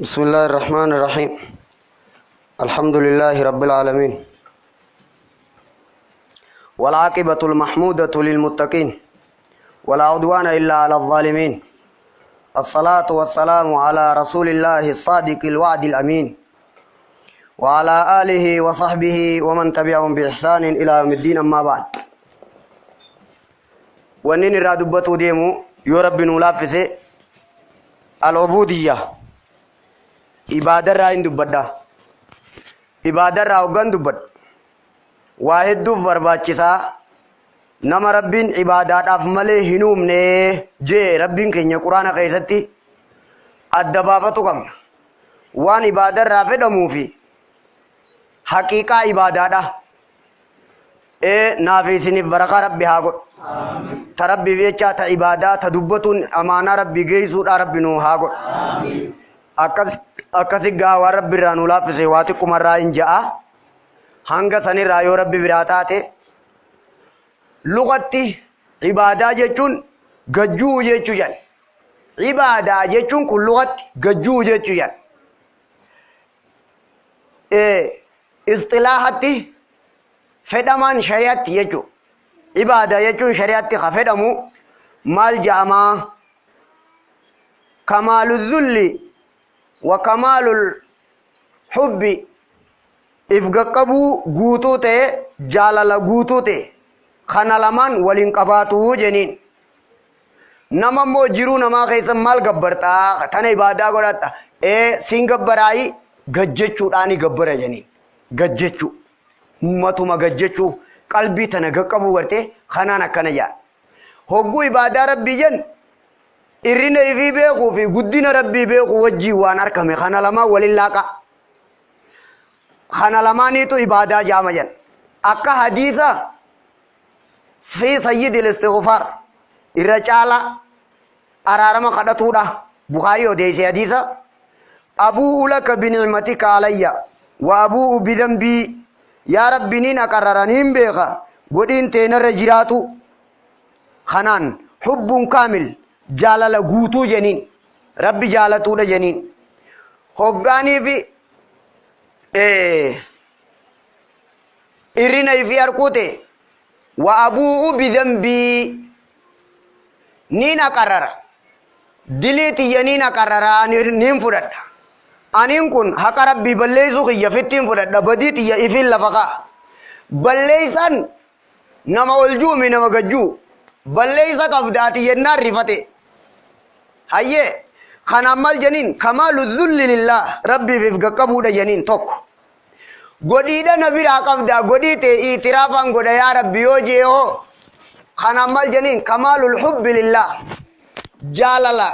بسم الله الرحمن الرحيم. الحمد لله رب العالمين، والعاقبة المحمودة للمتقين، ولا عدوان إلا على الظالمين. الصلاة والسلام على رسول الله الصادق الوعد الأمين، وعلى آله وصحبه ومن تبعهم بإحسان إلى يوم الدين. أما بعد، ونين الرادبة ديمو يا رب نلافسه العبودية. Ibaada irraa hin dubbadha. Ibaada irraa hoggan dubbadhu waa hedduuf barbaachisaa. Nama Rabbiin ibaadaadhaaf malee hin uumne jee Rabbiin keenya Quraana keessatti adda baafatu qabna. Waan ibaada irraa fedhamuu fi haqiiqaa ibaadaadha. Ee, naaf isiniif barakaa Rabbi haa godhu. Ta Rabbiif jechaa ta ibaadaa ta dubbatuun amaanaa Rabbi geessuudha Rabbi nuu haa godhu. Akkas akkasi gaa waan Rabbi irraa nu laaffise waa xiqqumarraa hin ja'a. Hanga sanirraa yoo Rabbi biraa taate, lugatti ibaadaa jechuun gajjuu jechuu jedhan. Ibaadaa jechuun kun lugatti gajjuu jechuu jedhan. Istilaahatti fedhamaan shari'atti jechuu. Ibaadaa jechuun shari'atti ka fedhamu maal ja'amaa? Kamaalu dhulli wa kamaalul hubbi, if qaqqabuu guutuu ta'e, jaalala guutuu ta'e, kana lamaan waliin qabaatuu jeniin. Nama immoo jiruu namaa keessa maal gabbartaa? Tana ibaadaa godhatta. Ee, siin gabbaraayi gajjechuudhaani gabbara jeniin. Gajjechuu, matuma gajjechuu, qalbii tana qaqqabuu gartee kanaan akkana jedha. Hogguu ibaadaa Rabbii jen irrina ifii beekuu fi guddina Rabbii beekuu wajjii waan argame kana lamaan waliin laaqa. Kana lamaaniitu ibaadaa jaama jen. Akka hadiisa fi sayyidil istighfaar, irra caala araarama kadhatuudha, Bukaarii odeeyse hadiisa: "Abuu'u laka binicmatika alayya wa abuu'u bidambii." Yaa Rabbi, nin aqarrara, nin beeka godhiin teenarra jiraatu. Kanaan hubbun kaamil, jaalala guutuu jeniin, Rabbi jaalatuudha jeniin. Hoggaanii fi irrina ifii harkuu ta'e, wa abuu'u bidambii, nin aqarrara, dilii tiyya nin aqarrara, nin fudhadha. Aniin kun haqa Rabbii balleeysuu kiyya fittiin fudhadha, badii tiyya ifiin lafa ka'a. Balleeysan nama ol juumi, nama gajjuu balleeysa qabdaati yennaan rifate. Hayyee, kanaan maal jeniin? Kamaalu dhulli lillah, Rabbiif if qaqqabuudha jeniin. Tokko godhiidha na biraa qabdaa, godhii ta'e itiraafaan godha yaa Rabbi yoo jee hoo, kanaan maal jeniin? Kamaalul hubbi lillah, jaalala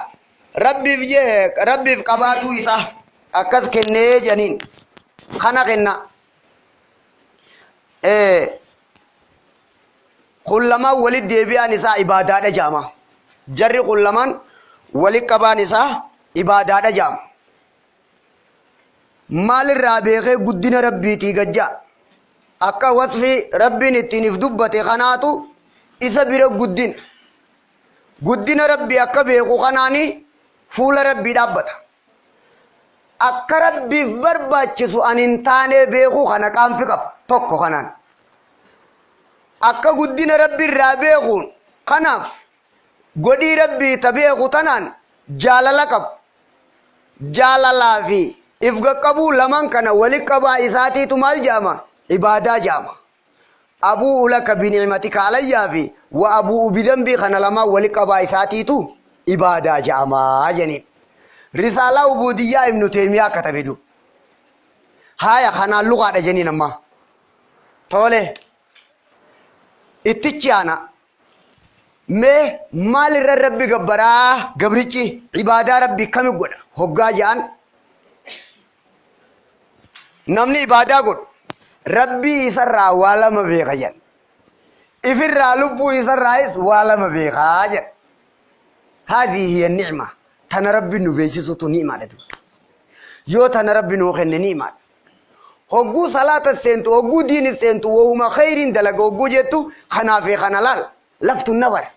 Rabbiif jee Rabbiif qabaatuu isaa akkas kennee jeniin. Kana kenna. Kun lamaan walit deebi'aan isaa ibaadaadha jaama. Jarri kun lamaan walit qabaan isaa ibaadaadha jaama. Maalirraa beekee guddina Rabbiitii gajjaa? Akka wasfi Rabbiin ittiin if dubbate kanaatu isa bira guddina. Guddina Rabbii akka beeku kanaani fuula Rabbii dhaabbata. Akka Rabbiif barbaachisu ani hin taanee beekuu kana qaanfi qaba tokko kanaan. Akka guddina Rabbi irraa beekuun kanaaf godhii Rabbii ta beeku tanaan jaalala qabu. Jaalalaa fi if qaqqabuu lamaan kana wali qabaa isaatiitu maal jedhama? Ibaadaa jedhama. Abuu'u laka binicmatika alayyaa fi wa abuu'u bidambii, kana lamaan wali qabaa isaatiitu ibaadaa jedhamaa jeniin. Risaalaa Ubudiyyaa Ibnu Teemiyaa katabe du. Haaya, kanaan lugaadha jeniin amma. Tole. Ittichi aana. Mee maal irra Rabbi gabbaraa gabrichi? Ibaadaa Rabbi kami godha hoggaa jedhan, namni ibaadaa godhu Rabbii isarraa waa lama beeka jedhan. Ifirraa, lubbuu isarraayis waa lama beekaa jedha. Haadhihi hiya ni'ma. Tana Rabbi nu beeksisutu ni'maadha duuba. Yoo tana Rabbi nuu kenne ni'maadha. Hogguu salaata seentu, hogguu diini seentu, wahuma khayriin dalaga hogguu jettu, kanaa fi kana laal laftu nabara.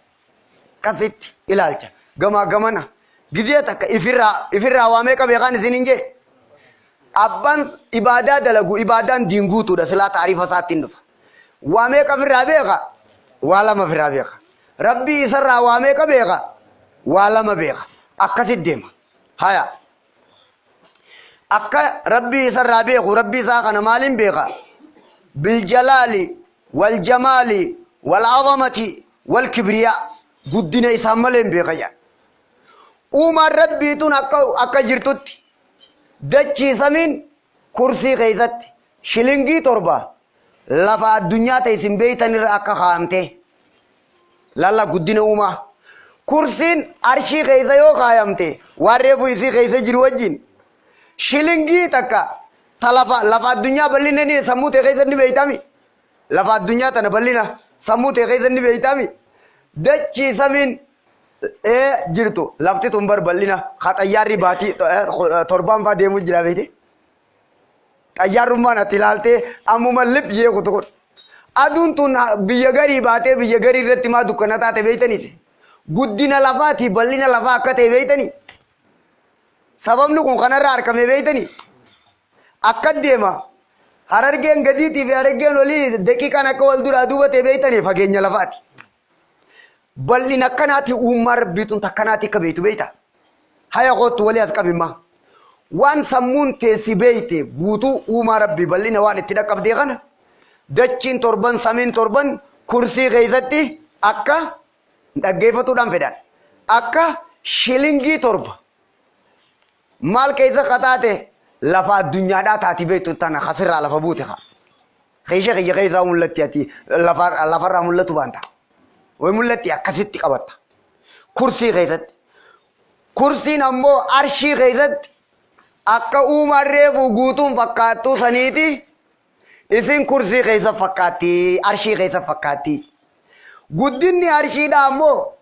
Kasitti ilaalcha gamaa gamana. Gizee takka ifirraa waa meeqa beekaan isin hin jee? Abbaan ibaadaa dalagu ibaadaan diin guutuudha silaa taarifa isaatti hin dhufa. Waa meeqa ofirraa beeka? Waa lama ofirraa beeka. Rabbii isarraa waa meeqa beeka? Waa lama beeka. Akkasit deema. Haya. Akka rabbii isarraa beeku rabbii isaa kana maaliin beeka? Biljalaali waljamaali walazamati walkibriyaa guddina isaan malee hin beeka jedha. Uumaan rabbii tun akka jirtutti dachii samiin kursii keessatti shilingii 7 lafa addunyaa ta'e isin beeytan irra akka kaa'amte lalla guddina uumaa. Kursiin arshii keessa yoo kaayamte waan reefu isii keessa jiru wajjin shilingii takka ta lafa addunyaa bal'ina ni sammuu ta'e keessa ni beeytami. Lafa addunyaa tana bal'ina sammuu ta'e keessa ni beeytami. Dachii samiin jirtu lafti tun bar bal'ina haa xayyaarri baatii torbaan faa deemuu jira beekte. Xayyaarrummaan ati ilaaltee ammuma lip jee kutu kun. Aduun tun biyya garii baatee biyya garii irratti maa dukkana taate beeytaniis. Guddina lafaati bal'ina lafaa akka ta'e beeytanii. Sababni kun kanarraa argame beeytanii. Akka deema harargeen gadiitii fi harargeen olii daqiiqaan akka wal duraa duuba ta'e beeytanii fageenya lafaati. Bal'ina akkanaati uumaa rabbii tun takkanaati akka beeytu beeyta. Haya kootu walii as qabimma. Waan sammuun teessi beeyte guutuu uumaa rabbii bal'ina waan itti dhaqqabdee kana dachiin torban samiin torban kursii keessatti akka dhaggeeffatuudhaan fedhan. Akka shilingii 7 maal keessa qataate lafa addunyaadhaa taati beektu tana kasirraa lafa buute haa. Keesha kiyya keessaa mul'atti ati lafarraa mul'atu baanta. Way mul'atti akkasitti qabatta. Kursii keessatti. Kursiin ammoo arshii keessatti akka uumaan reefu guutuun fakkaattuu saniiti isin kursii keessa fakkaatti arshii keessa fakkaatti. Guddinni arshiidhaa ammoo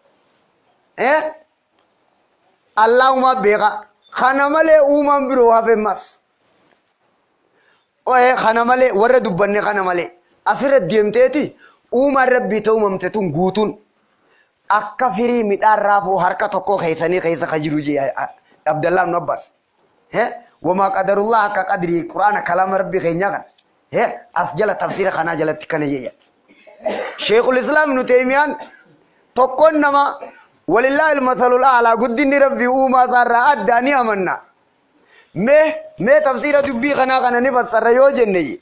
Allahuma beeka. Kana malee uumaan biroo hafe mas. Kana malee warra dubbanne kana malee asirra deemteeti uumaan rabbii ta'uu uumamte tun guutuun akka firii midhaan raafuu harka tokko keessanii keessa ka jiru jee Abdallah ibn Abbas. Wamaa qadarullah akka qadrii Quraana kalaama rabbii keenyaa kana. As jala tafsiira kanaa jalatti kana jee. Sheekul Islaam Ibn Taymiyaan tokkoon nama walillaahi al-masalul a'laa guddinni rabbii uumaa isaarraa addaa ni amanna. Mee tafsiira dubbii kanaa kana ni fassarra yoo jenne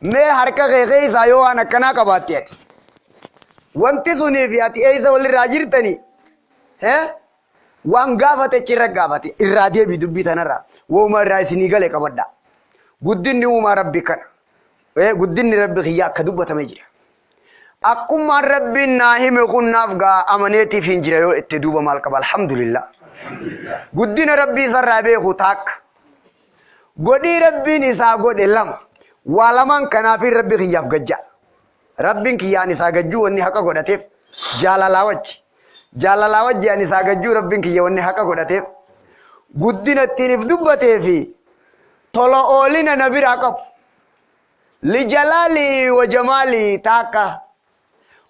mee harka kee keessaa yoo waan akkanaa qabaatte ati. Wanti sunii fi ati eessa walirraa jirtanii? Waan gaafate achirra gaafate irraa deebi dubbii tanarraa. Wooma irraa isinii gale qabadha. Guddinni uumaa rabbi kana. Guddinni rabbi kiyyaa akka dubbatamee jira. Akkumaan rabbiin naa hime kun naaf gaa amaneetiif hin jira yoo itti duuba maal qaba alhamdulillah. Guddina rabbii isarraa beeku taakka. Godhii rabbiin isaa godhe lama. Waa lamaan kanaafin rabbi kiyyaaf gajja. Rabbiin kiyyaan isaa gajjuu wanni haqa godhateef jaalalaa wajji. Jaalalaa wajji ani isaa gajjuu rabbiin kiyya wanni haqa godhateef guddina ittiin if dubbatee fi tola oolina na biraa qabu. Lijalaalii wa jamaalii taakka.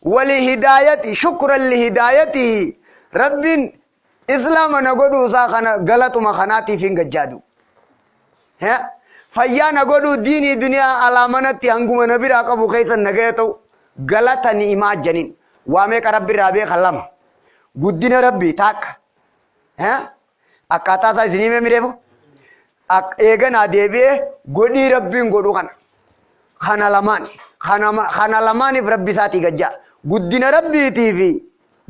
Wali hidaayati shukran lihidaayatihi rabbiin islaama na godhuu isaa kana galatuma kanaatiif hin gajjaadu. Fayyaa na godhuu diinii duniyaa alaa manatti hanguma na biraa qabu keessa nagaya ta'u galata ni'imaa janiin. Waa meeqa rabbi irraa beeka lama. Guddina rabbii taakka. Akkaataa isaa isinii himee mireefu? Eeganaa deebi'ee godhii rabbiin godhu kana. Kana lamaan. Kana lamaaniif rabbi isaatii gajjaa. Guddina rabbiitii fi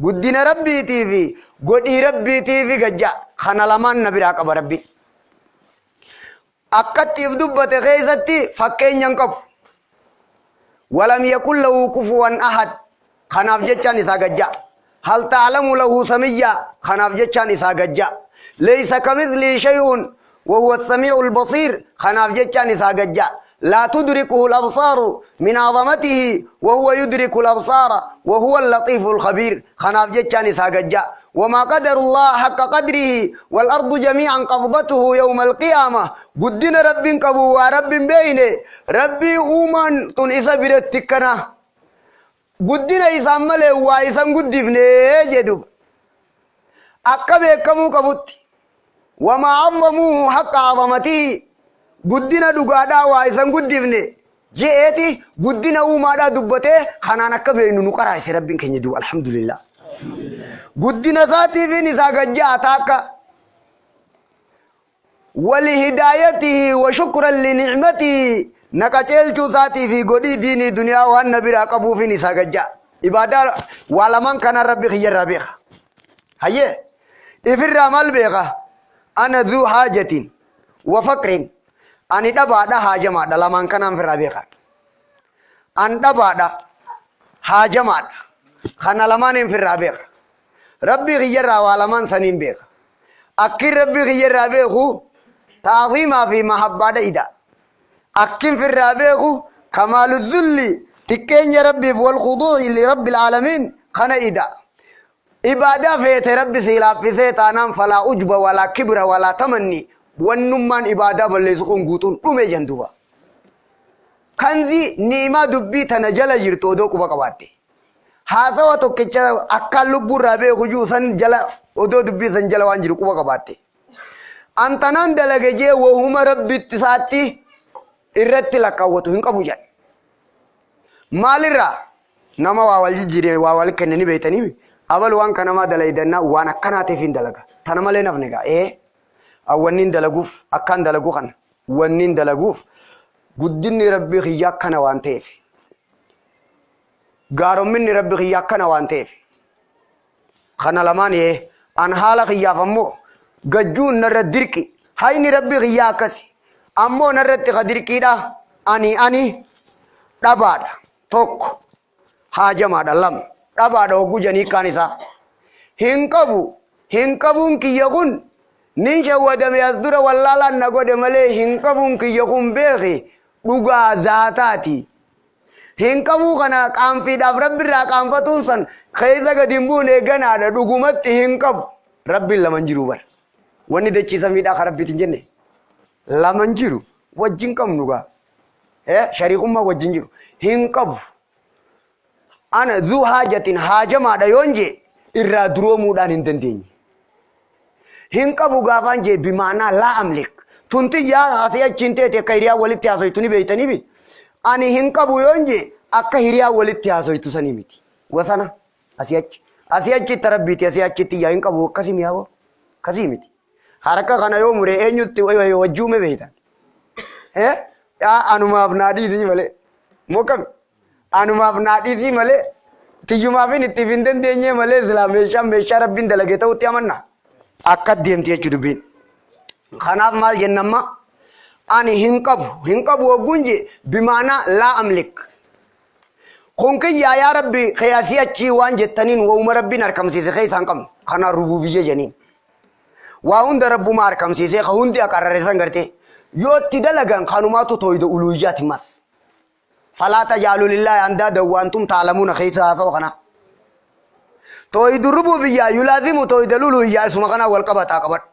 guddina rabbiitii fi godhii rabbiitii fi gajjaa. Kana lamaan na biraa qaba rabbi. Akkatti if dubbate keessatti fakkeenya hin qabu. Walam yakun lahu kufuwan ahad. Kanaaf jechaan isaa gajjaa. Hal ta'lamu lahu samiyya. Kanaaf jechaan isaa gajjaa. Laysa kamithlihi shay'un wa huwa as-sami'ul basiir. Kanaaf jechaan isaa gajjaa. لا تدركه الأبصار من عظمته وهو يدرك الأبصار وهو اللطيف الخبير. خناف جتشان إساقجا. وما قدر الله حق قدره والأرض جميعا قبضته يوم القيامة. قدنا رب قبو ورب بينه ربي أومان تن إسا برتكنا قدنا إسا ملي وإسا قدفني جدوب. Akka beekamuu qabutti. Wamaa azzamuuhu haqqa azamatii, guddina dhugaadhaa waa isan guddifne je'eeti guddina uumaadhaa dubbatee kanaan akka beeknu nu qaraayise Rabbiin keenya duuba, alhamdulillah. Guddina isaatiifin isaa gajja'a taakka. Walihidaayatihi wa shukran linicmatihi, na qaceelchuu isaatii fi godhii diinii duniyaa waan na biraa qabuufin isaa gajja'a. Ibaadaa waa lamaan kanaan Rabbi kiyyarraa beeka. Hayyee, ifirraa maal beeka? Ana dhuu haajatin wa faqrin, ani dhabaadha, haajamaadha, lamaan kanaan firraa beeka. An dhabaadha, haajamaadha, kana lamaaniin firraa beeka. Rabbii kiyyarraa waa lamaan saniin beeka. Akkin Rabbii kiyyarraa beeku ta'aziimaa fi mahabbaadha ida. Akkin firraa beeku kamaalu dhulli, xiqqeenya Rabbiif, wal khuduu'i li Rabbil aalamiin kana ida. Ibaadaa feete Rabbi sii laaffisee taanaan falaa ujba walaa kibra walaa tamanni, wannummaan ibaadaa balleessu kun guutuun dhume jan duuba. Kanzi ni'imaa dubbii tana jala jirtu odoo quba qabaatte. Haasawa tokkicha akkaan lubbuurraa beeku jiru san jala odoo dubbii san jala waan jiru quba qabaatte. Antanaan dalage jee wahuma Rabbitti isaatti irratti lakkaawwatu hin qabu jedhan. Maalirraa nama waa wal jijjiire, waa wal kenne ni beektanii, abal waan kanamaa dalaydannaa waan akkanaatiif hin dalaga. Tana malee nafne gaa ee wanniin dalaguuf akkaan dalagu kana wanniin dalaguuf guddinni Rabbii kiyya akkana waan ta'eef. Gaaromminni Rabbi kiyya akkana waan ta'eef. Kana lamaan ee an haala kiyyaaf ammoo gajjuun narra dirqi. Hayni Rabbi kiyyaa akkasi. Ammoo narratti ka dirqiidha. Ani dhabaadha. Tokko, haajamaadha lama. Dhabaadha hogguu janii kaan isaa. Hin qabu. Hin qabuun kiyya kun nin shawwadame, as dura wallaalaan na godhe malee, hin qabuun kiyya kun beeki dhugaa zaataati. Hin qabuu kana qaanfiidhaaf Rabbirraa qaanfatuun san keessa gadi hin buune, ganaadha, dhugumatti hin qabu. Rabbiin lama hin jiru bara. Wanni dachiisa miidhaa ka Rabbiitiin jenne lama hin jiru, wajjin qabnu gaa. Shariikummaa wajjin jiru hin qabu. Ana zuu haajatin, haajamaadha yoon jee irraa duroomuudhaan hin dandeenye. Hin qabu gaafaan jee bimaanaa laa amlik. Tuntiyyaa asii achiin teete akka hiriyaa walitti haasoytu ni beeytanii bi. Ani hin qabu yoon jee akka hiriyaa walitti haasoytu sanii miti. Wasana asii achi. Asii achitti Rabbiiti, asii achitti yaa hin qabu akkasii mi'aawoo akkasii miti. Harka kana yoo mure eenyutti wajjuume beeytan? Anumaaf naa dhiisii malee. Mokkami. Anumaaf naa dhiisii malee, tiyyumaafin ittiif hin dandeenye malee, silaa meeshaan meeshaa Rabbiin dalage ta'utti amanna. Akka deemti jechuu dubbiin. Kanaaf maal jennamma? Ani hin qabu. Hin qabu hogguun jee bimaanaa laa amlik. Kun kiyyaa yaa Rabbi kee asii achii waan jettaniin wauma Rabbiin harkamsiise keessaa hin qabnu. Kanaan rububiyya jeniin. Waa hunda Rabbuma harkamsiisee ka hundi aqarrare san gartee. Yoo itti dalagan kanumaatu tooyida uluuyyaati mas. Falaa tajaalu lillaahi andaadan waantum taalamuuna keessa haasawa kanaa. Tooyidu rububiyyaa yulaazimu tooyida luluuyyaa, isuma kanaa wal qabataa qabadhu.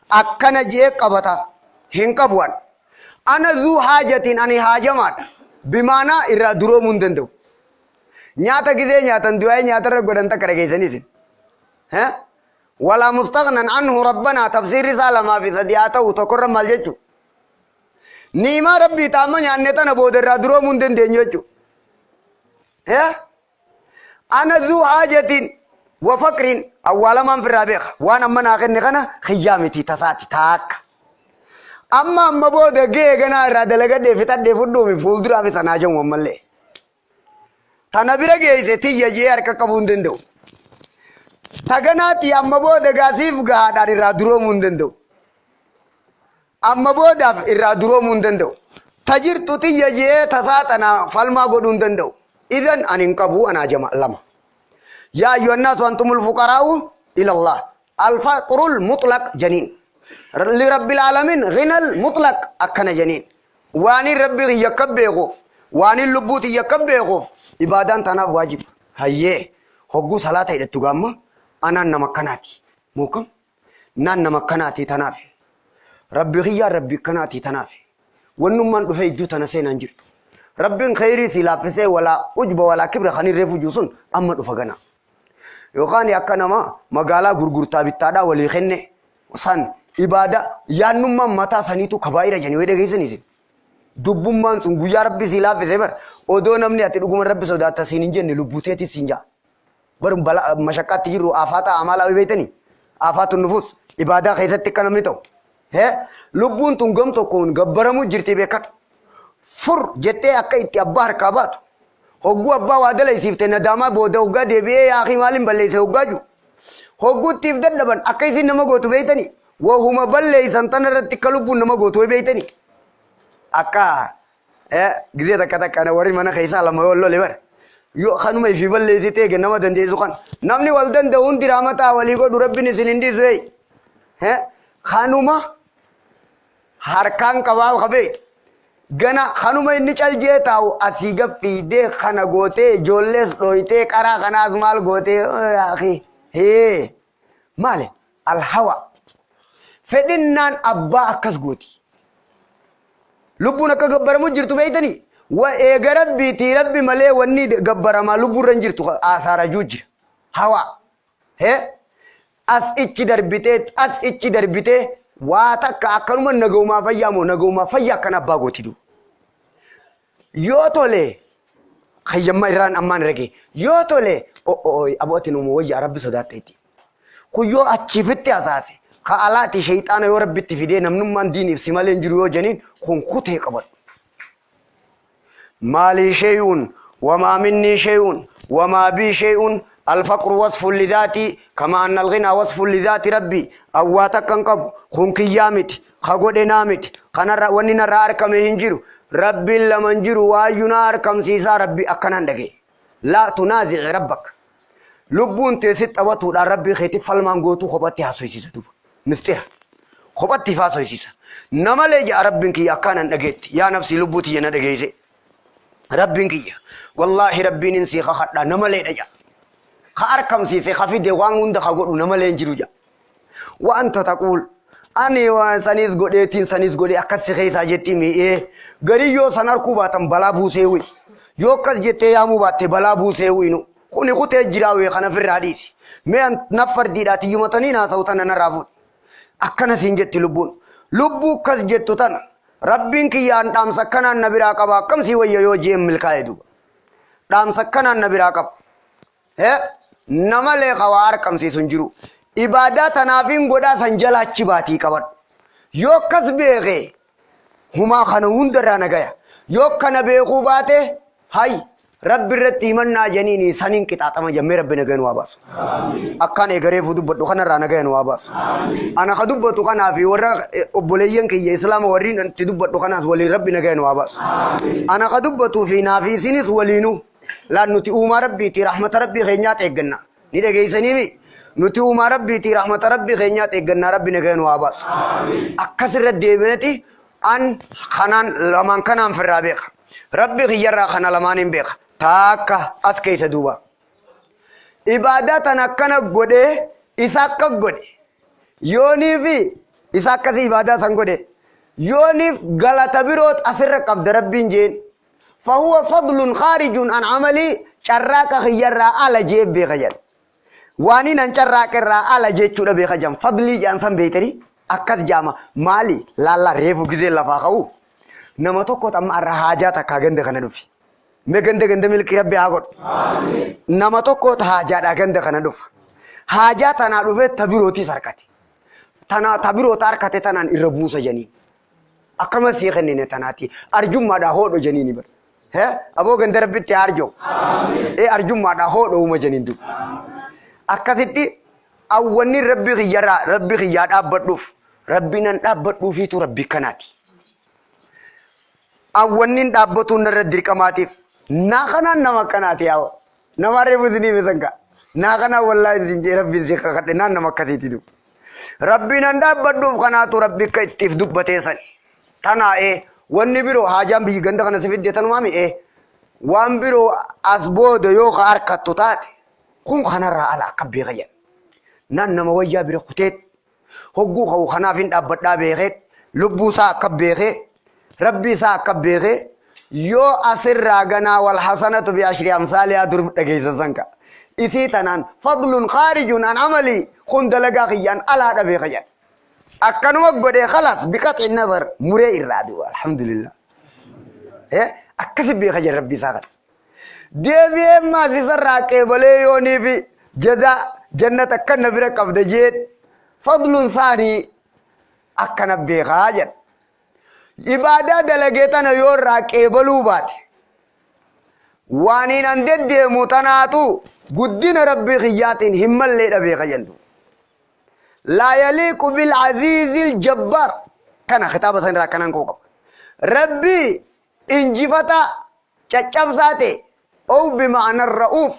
Akkana jee qabata hin qabu an. Ana zuu haajatiin, ani haajamaadha. Bimaanaa irraa duroomuu hin danda'u. Nyaata gizee nyaatan du'aa'ee nyaatarra godhan takka dhageessanii isin. Walaa mustaqnan anhu rabbanaa, tafsiirri isaa lamaa fi sadii haa ta'u, tokkorra maal jechuudha? Niimaa Rabbii taama nyaanne tana booda irraa duroomuu hin dandeenyu jechuudha. Ana zuu haajatiin wa faqriin, awwaalamaan firraa beeka. Waan amma naa kenne kana kiyyaa miti, tasaati taakka. Amma amma booda ga'ee ganaa irraa dalagadhee fixadhee fudhuumi fuulduraaf isa naa jamu ammallee. Tana bira geesse tiyya jee harka qabuu hin danda'u. Taganaatti amma booda gaasiif gahaadhaan irraa duroomuu hin danda'u. Amma boodaaf irraa duroomuu hin danda'u. Ta jirtu tiyya jee tasaa tana falmaa godhuu hin danda'u. Idan ani hin qabu, anaa jama lama. Yaa ayyuhannaasu antumul fuqaraa'u ilallah. Alfaqrul mutlaq janiin. Lirabbil aalamiin ghinal mutlaq akkana janiin. Waanin Rabbi kiyya akka beekuuf, waanin lubbuu tiyya akka beekuuf ibaadaan tanaaf waajiba. Hayyee, hogguu salaata hidhattu gaamma anaan nama akkanaati. Mookam naan nama akkanaati tanaaf. Rabbi kiyyaan Rabbi akkanaati tanaaf. Wannummaan dhufee iddoo tana seenaan jirtu. Rabbiin kheyrii si laaffisee walaa ujba walaa kibra kan irree fujuu sun amma dhufa gana. Yookaan akka nama magaalaa gurgurtaa bittaadhaa walii kenne san ibaada yaannummaan mataa saniitu kabaa'ira jedhanii wayii dhageessan isin. Dubbummaan sun guyyaa rabbi sii laaffise bar odoo namni ati dhuguma rabbi sodaatta siin hin jenne lubbuu teetis siin ja'a. Bar bala mashaqqaatti jirru aafaata amaalaa wayii beektanii aafaatu nufus ibaadaa keessatti akka namni ta'u. Hee lubbuun tun gam tokkoon gabbaramu jirti beekadhu. Fur jettee akka itti abbaa harkaa baatu. Hogguu abbaa waa dalaysiifte nadaamaa booda hoggaa deebi'ee yaa akii maaliin balleesse hoggaa jiru. Hogguuttiif dadhaban akka isin nama gootu beektanii wahuma balleessan tana irratti akka lubbuun nama gootu beektanii. Akka gizee takka takka warri mana keessaa lama yoo lole bara. Yoo kanuma ifii balleessitee eege nama dandeessu kan namni wal danda'u hundi raamataa walii godhu rabbiin isin hin dhiisu. Kanuma harkaan qabaa qabeetu. Gana kanuma inni caljee taa'u asii gaffiidee kana gootee ijoollees dhooytee qaraa kanaas maal gootee akhi hee maali alhawa fedhinnaan abbaa akkas gooti. Lubbuun akka gabbaramu jirtu beeytanii wa eega rabbiitii rabbi malee wanni gabbaramaa lubbuurra hin jirtu asaarajuu jira hawa hee as ichi darbitee as ichi darbitee waa takka akkanuma nagaumaa fayyaa moo nagaumaa fayyaa akkana abbaa gooti du. Yoo tole hayyamma irraan ammaan rage yoo tole o'o'oy abooti numu wayyaa rabbi sodaatteetti. Kun yoo achiifitti hasaase ka alaati shayxaana yoo rabbitti fidee namnummaan diiniif si malee hin jiru yoo jeniin kun kutee qabadhu. Maalii shay'un wamaa minnii shay'un wamaa bii shay'un alfaqru wasfun lidaatii kama anna alghinaa wasfun lidaati rabbii awwaa takka hin qabu kun kiyyaa miti ka godhe naa miti kanarra wanni narraa argame hin jiru rabbiin lama hin jiru waayyuu naa argamsiisaa rabbi akkanaan dhagaye laa tunaazici rabbak lubbuun teessi taphatuudhaan rabbii keetti falmaan gootuu kophatti haasofsiisa duuba mistira kophatti haasofsiisa namalee ja'a rabbiin kiyya akkanaan dhageetti yaa nafsii lubbuu tiyya na dhageesse rabbiin kiyya wallaahi rabbiin hin sii kakadhaa namalee dhaja ka argamsiise ka fide waan hunda ka godhu namalee hin jiru ja'a wanta taquul ani waan saniis godheetiin saniis godhee akkas si keessaa jetti mi'ee garii yoo san harkuu baatan balaa buusee wuyi yoo akkas jettee yaamuu baatte balaa buusee wuyinu kuni kutee jiraa wee kana firraa dhiisi mee naf fardiidhaa tiyyumatanii naasa'u tana narraa fuudhi akkana siin jetti lubbuun lubbuu akkas jettu tana rabbiin kiyyaan dhaamsa akkanaan na biraa qaba akkam sii wayya yoo jeen milkaa'e duuba dhaamsa akkanaan na biraa qaba namalee qawaa argamsiisu hin jiru ibaadaa tanaafiin godhaa san jala achi baatii qabadhu yoo akkas beeke humaa kana hundarraa nagaya yoo kana beekuu baate hay rabbi irratti himannaa janiini saniin qixaaxama jemmee rabbi nagaya nu haa baasu. Akkaan eegareefuu dubbadhu kanarraa nagaya nu haa baasu. Ana ka dubbatu kanaa fi warra obboleeyyan kiyya islaama warriin itti dubbadhu kanaas waliin rabbi nagaya nu haa baasu. Ana ka dubbatuu fi naa fi isinis waliinuu laan nuti uumaa rabbiiti rahmata rabbii keenyaa eegganna. Ni dhageessaniimi nuti uumaa rabbiiti rahmata rabbii keenyaa eeggannaa rabbi nagaya nu haa baasu. Akkasirra deemeeti an kanaan lamaan kanaan firraa beeka. Rabbi kiyyarraa kana lamaan hin beeka. Taakka as keessa duuba. Ibaadaa tan akkana godhee isa akka godhe yoonii fi isa akkasii ibaadaa san godhe yooniif galata biroot asirra qabda rabbiin jeen. Fahuwa fadlun khaarijun an amalii carraaqa kiyyarraa ala jee beeka jedha. Waan inni an carraaqa irraa ala jechuudha beeka jedhan fadlii jedhan san beektanii akkas jaama maali laallaa reefu gizee lafaa ka'u nama tokko amma irra haajaa takkaa ganda kana dhufi. Mee ganda ganda milkii rabbi haa godhu. Nama tokko haajaadhaa ganda kana dhufa. Haajaa tanaa dhufee ta birootiis harkate. Tanaa ta biroota harkate tanaan irra buusa janiin. Akkama sii kennine tanaati arjummaadhaa hoodho janiini bara. Hee aboo ganda rabbitti haa arjoo. Ee arjummaadhaa hoodho uuma janiin duuba. Akkasitti awwanni rabbi kiyyarraa rabbi kiyyaa dhaabbadhuuf rabbi nan dhaabbadhuufiitu rabbi kanaati. Awwanni dhaabbatuun narra dirqamaatiif naa kanaan nama akkanaati yaa nama reefu isinii bisan ka naa kanaan wallaahi isin jee rabbiin si kakadhe naan nama akkasiiti duuba. Rabbi nan dhaabbadhuuf kanaatu rabbi akka ittiif dubbatee sani. Tanaa ee wanni biroo haajaan biyyi ganda kana si fidde tanumaa mi ee waan biroo as booda yoo ka harkattu taate kun kanarraa ala akka beeka jedha. Naan nama wayyaa bira kuteet hogguu ka'u kanaaf hin dhaabbadhaa beekeet lubbuu isaa akka beekee rabbi isaa akka beekee yoo asirraa ganaa wal hasanatu bi ashri amsaaliyaa dur dhageessan san ka. Isii tanaan fadlun khaarijun an amalii kun dalagaa kiyyaan alaadha beeka jedha. Akkanuma godhee khalaas biqaxi nazar muree irraa du'a alhamdulillah. Akkasi beeka jedha rabbi isaa kana. Deebi'ee maas isarraa qeebalee yoonii fi jazaa jannata akkana bira qabda jeen fadlun saanii akkana beekaa jedha. Ibaadaa dalagee tana yoo irraa qeebaluu baate waaniin an deddeemu tanaatu guddina rabbii kiyyaatiin hin malleedha beeka jendu. Laa yaliiqu bilcaziizi ljabbaar kana kitaaba san irraa akkanaan ka'u qaba. Rabbii injifataa caccabsaa ta'e ow bima'ana ra'uuf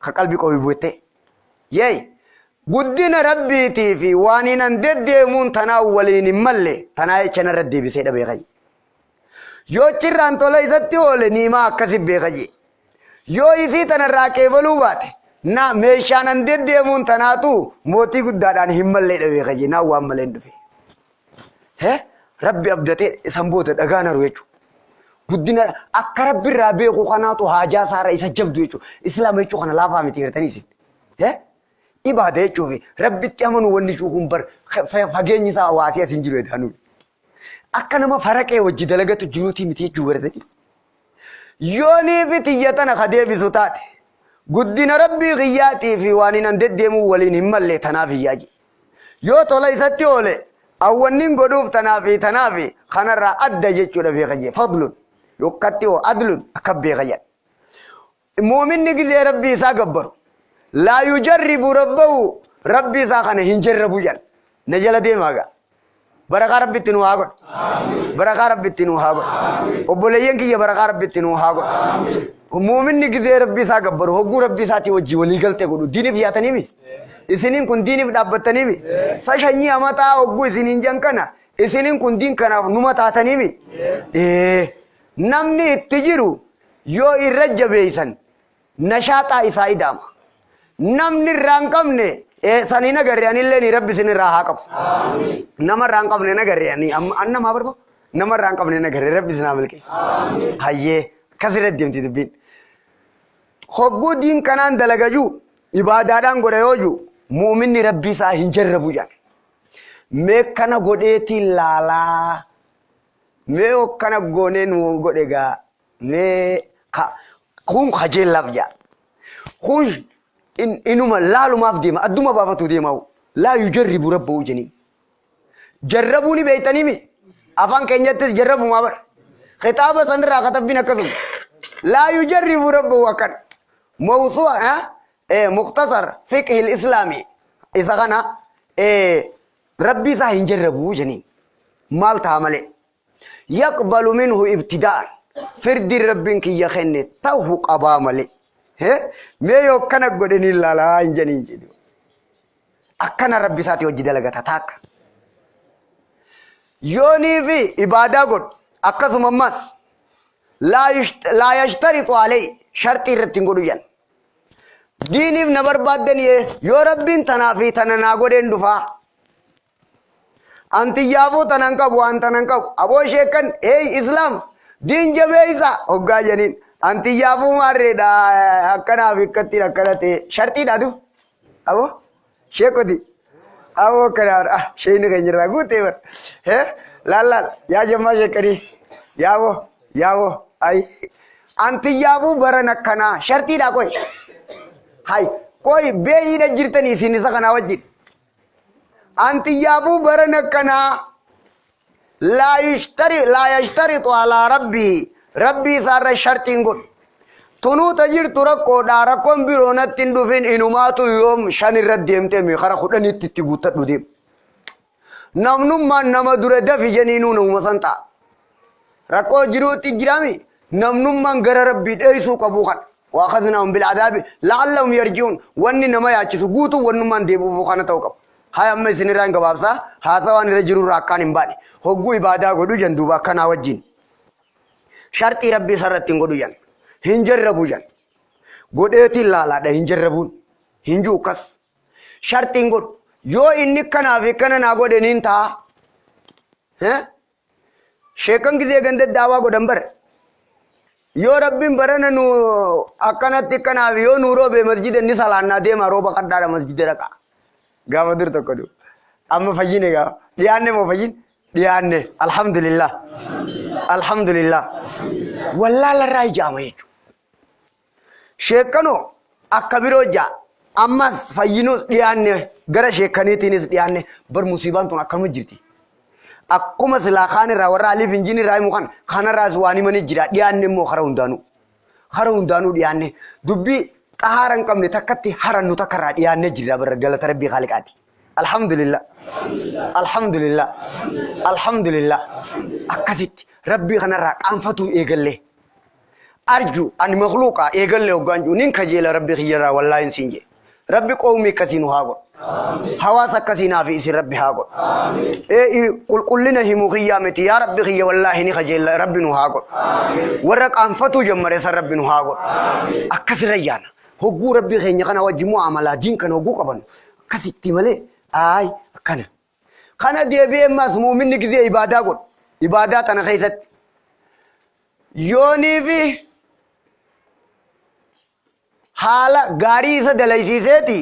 ka qalbii qabu bu'ette. Yeey guddina rabbiitii fi waaniin an deddeemuun tanaa waliin hin malle tanaa jecha narra deebisee dha beeka. Yoo chirraan tola isatti oole niimaa akkasi beeka jee. Yoo isii tanarraa qeebaluu baate na meeshaan an deddeemuun tanaatu mootii guddaadhaan hin mallee dha beeka jee naan waan malee hin dhufe. Rabbi abdatee isan booda dhagaan haru jechuudha. Guddina akka rabbi irraa beeku kanaatu haajaa isaarra isa jabdu jechuudha. Islaama jechuu kana laafaa miti gartanii isin. Ibaada jechuufi rabbitti amanuu wanni cuukuun bar fageenyi isaa waasii as hin jiru edaanuu. Akka nama faraqee wajji dalagatu jiruutii miti jechuu gartanii. Yoonii fi tiyya tana ka deebisu taate guddina rabbii kiyyaatii fi waan hin deddeemuu waliin hin malle tanaaf iyyaa jee. Yoo tola isatti oole awwannin godhuuf tanaa fi tanaa fi kanarraa adda jechuudha beeka jee fadlun yokkatti oo adlun akka beeka jedha. Muuminni gizee rabbii isaa gabbaru laa yujarribu rabbahu rabbii isaa kana hin jarrabu jedha. Na jala deemaa gaa. Barakaa rabbitti nu haa godhu. Barakaa rabbitti nu haa godhu. Obboleeyyan kiyya barakaa rabbitti nu haa godhu. Muuminni gizee rabbii isaa gabbaru hogguu rabbii isaatii wajjii walii galtee godhu diiniif yaataniimi. Isiniin kun diiniif dhaabbattaniimi. Sa shanyii amataa hogguu isiniin jan kana isiniin kun diin kanaaf numa taataniimi. Namni itti jiru yoo irra jabeessan nashaaxaa isaa idaama. Namni irraa hin qabne sanii nagarre anillee ni rabbi isin irraa haa qabu. Nama irraa hin qabne nagarre ani an namaa barba nama irraa hin qabne nagarre rabbi isin haa milkeessu. Hayyee akkasirra deemti dubbiin. Hogguu diin kanaan dalagajuu ibaadaadhaan godha yoo jiru muuminni rabbii isaa hin jarrabu jedha. Mee kana godheetiin laalaa mee akkana goonee nu godhe gaa mee kun kajeellaaf jedha. Kun inuma laalumaaf deema adduma baafatu deema laa yujarribu rabbahu jeniin. Jarrabuu ni beektaniimi afaan keenyattis jarrabumaa bara. Kitaaba sanirraa katabbiin akkasuma. Laa yujarribu rabbahu akkana. Mawsu'a muktasar fiqhil islaamii isa kana rabbi isaa hin jarrabuu jeniin. Maal ta'a malee. Yaqbalu minhu ibtidaa'an. Firdi rabbiin kiyya kenne ta'uu qabaa malee. Mee yoo akkana godhanii ilaalaa hin jeniin jedhu. Akkana rabbi isaatii hojii dalagata taakka. Yoonii fi ibaadaa godhu akkasuma ammas laa yashtaritu alayhi sharxii irratti hin godhu jedhan. Diiniif na barbaaddan yoo rabbiin tanaa fi tana naa godheen dhufaa. Antiyyaafuu tanan qabu waan tanan qabu. Aboo sheekan hey islaam diin jabeessa hoggaa jeniin. Antiyyaafuu maarreedha akkanaaf akkattiin akkana ta'e sharxiidha du. Aboo sheekoti. Aboo akkanaaf ah sheekni keenya irraa guutee bar. Laal laal yaa jammaa sheekanii yaaboo yaaboo ayi. Antiyyaafuu baran akkanaa sharxiidha qoy. Hay qoy beeyiidha jirtanii isin isa kanaa wajjin. Antiyyaafuu baran akkanaa laa yashtaritu alaa rabbii rabbii isaarra sharxiin godhu. Tunuuta jirtu rakkoodha rakkoon biroo natti hin dhufin inumaatu yoom 5 irra deemtee mi kara 10tti itti guuttadhu deem. Namnummaan nama dura dafi jeniinuu namuma san ta'a. Rakkoo jiruutti jiraami namnummaan gara rabbii dheessuu qabu kana. Waaqadnaahum bilcadaabi la'allahum yarji'uun wanni nama yaachisu guutuu wannummaan deebi'uuf kana ta'uu qaba. Haa amma isin irraa hin gabaabsaa haasawaan irra jiru irraa akkaan hin baane hogguu ibaadaa godhu jan duuba akkanaa wajjin. Sharxii rabbii isarratti hin godhu jan hin jarrabu jan godheetiin laalaadha hin jarrabuun hin jiru akkas sharxiin godhu yoo inni kanaa fi kana naa godhe niin ta'a. Sheekan gizee ganda daawaa godhan bara. Yoo Rabbiin barana nu akkanatti kanaaf yoo nu roobe masjida ni salaannaa deema, rooba kadhaadha masjida dhaqa. Gaafa dur tokko du. Amma fayyine gaafa. Dhiyaanne moo fayyin? Dhiyaanne. Alhamdulillah. Alhamdulillah. Wallaalarraa ijaama jechuudha. Sheekkanoo akka biroo ja'a. Ammas fayyinus dhiyaanne, gara sheekkaniitiinis dhiyaanne. Bar musiibaan tun akkanuma jirti. Akkuma silaa kaan irraa warra aliif injiin irraa himu kan kanarraas waan himanii jira, dhiyaanne immoo kara hundaanuu. Kara hundaanuu dhiyaanne, dubbii xahaara hin qabne takkatti harannu takka irraa dhiyaanne jirra bara, galata Rabbii Khaaliqaati. Alhamdulillah. Alhamdulillah. Alhamdulillah. Akkasitti Rabbii kanarraa qaanfatuu eegallee. Arju ani makhluuqa eegallee hoggaan jiru nin kajeela Rabbi kiyyarraa, wallaahi siin jee. Rabbi qawmii akkasii nu haa godhu. Hawaasa akkasii naa fi isin Rabbi haa godhu. Ee, qulqullina himu kiyyaa miti, yaa Rabbi kiyya, wallaahi ni kajeella, Rabbi nu haa godhu. Warra qaanfatuu jammare san Rabbi nu haa godhu. Akkasirra yaana. Hogguu Rabbi keenya kana wajji mu'amalaa diin kana hogguu qabannu akkasitti malee aay akkana. Kana deebi'ee ammas muuminni gizee ibaadaa godhu. Ibaadaa tana keessatti yoonii fi haala gaarii isa dalaysiiseeti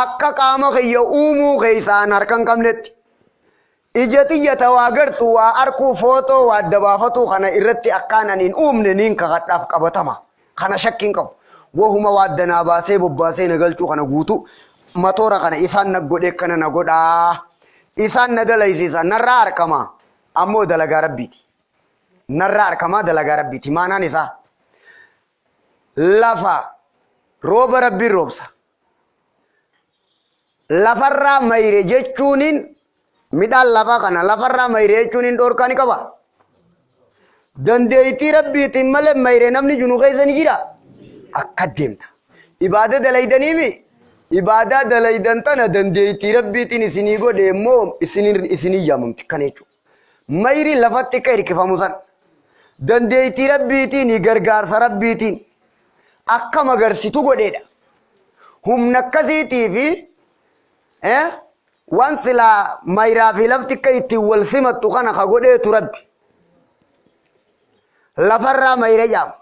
akka qaama kiyya uumuu keessaan harka hin qabnetti ija tiyya ta waa gartu, waa arkuu, footoo waa adda baafatuu kana irratti akkaan ani hin uumne niin kakadhaaf qabatama. Kana shakkiin qabu. Wahuma waa addanaa baasee bobbaasee na galchuu kana guutuu matoora kana isaan na godhee kana na godhaa, isaan na dalaysiisa, narraa harkama ammoo dalagaa Rabbiiti. Narraa harkamaa dalagaa Rabbiiti. Maanaan isaa lafa rooba Rabbiin roobsa. Lafarraa mayre jechuuniin midhaan lafaa kana lafarraa mayre jechuuniin dhoorkaa ni qaba. Dandeettii Rabbiitiin malee mayre namni jiru keessa ni jira. Akka deemta. Ibaada dalaydaniimi, ibaadaa dalaydan tana dandeettii Rabbiitiin isinii godhe immoo isinii yaamamti kana jechuudha. Mayri lafatti akka hirkifamu san dandeettii Rabbiitiin, gargaarsa Rabbiitiin akka magarsitu godheedha. Humna akkasiitii fi waan silaa mayraa fi lafti akka ittiin wal simattu kana ka godheetu Rabbi. Lafarraa mayra jaama.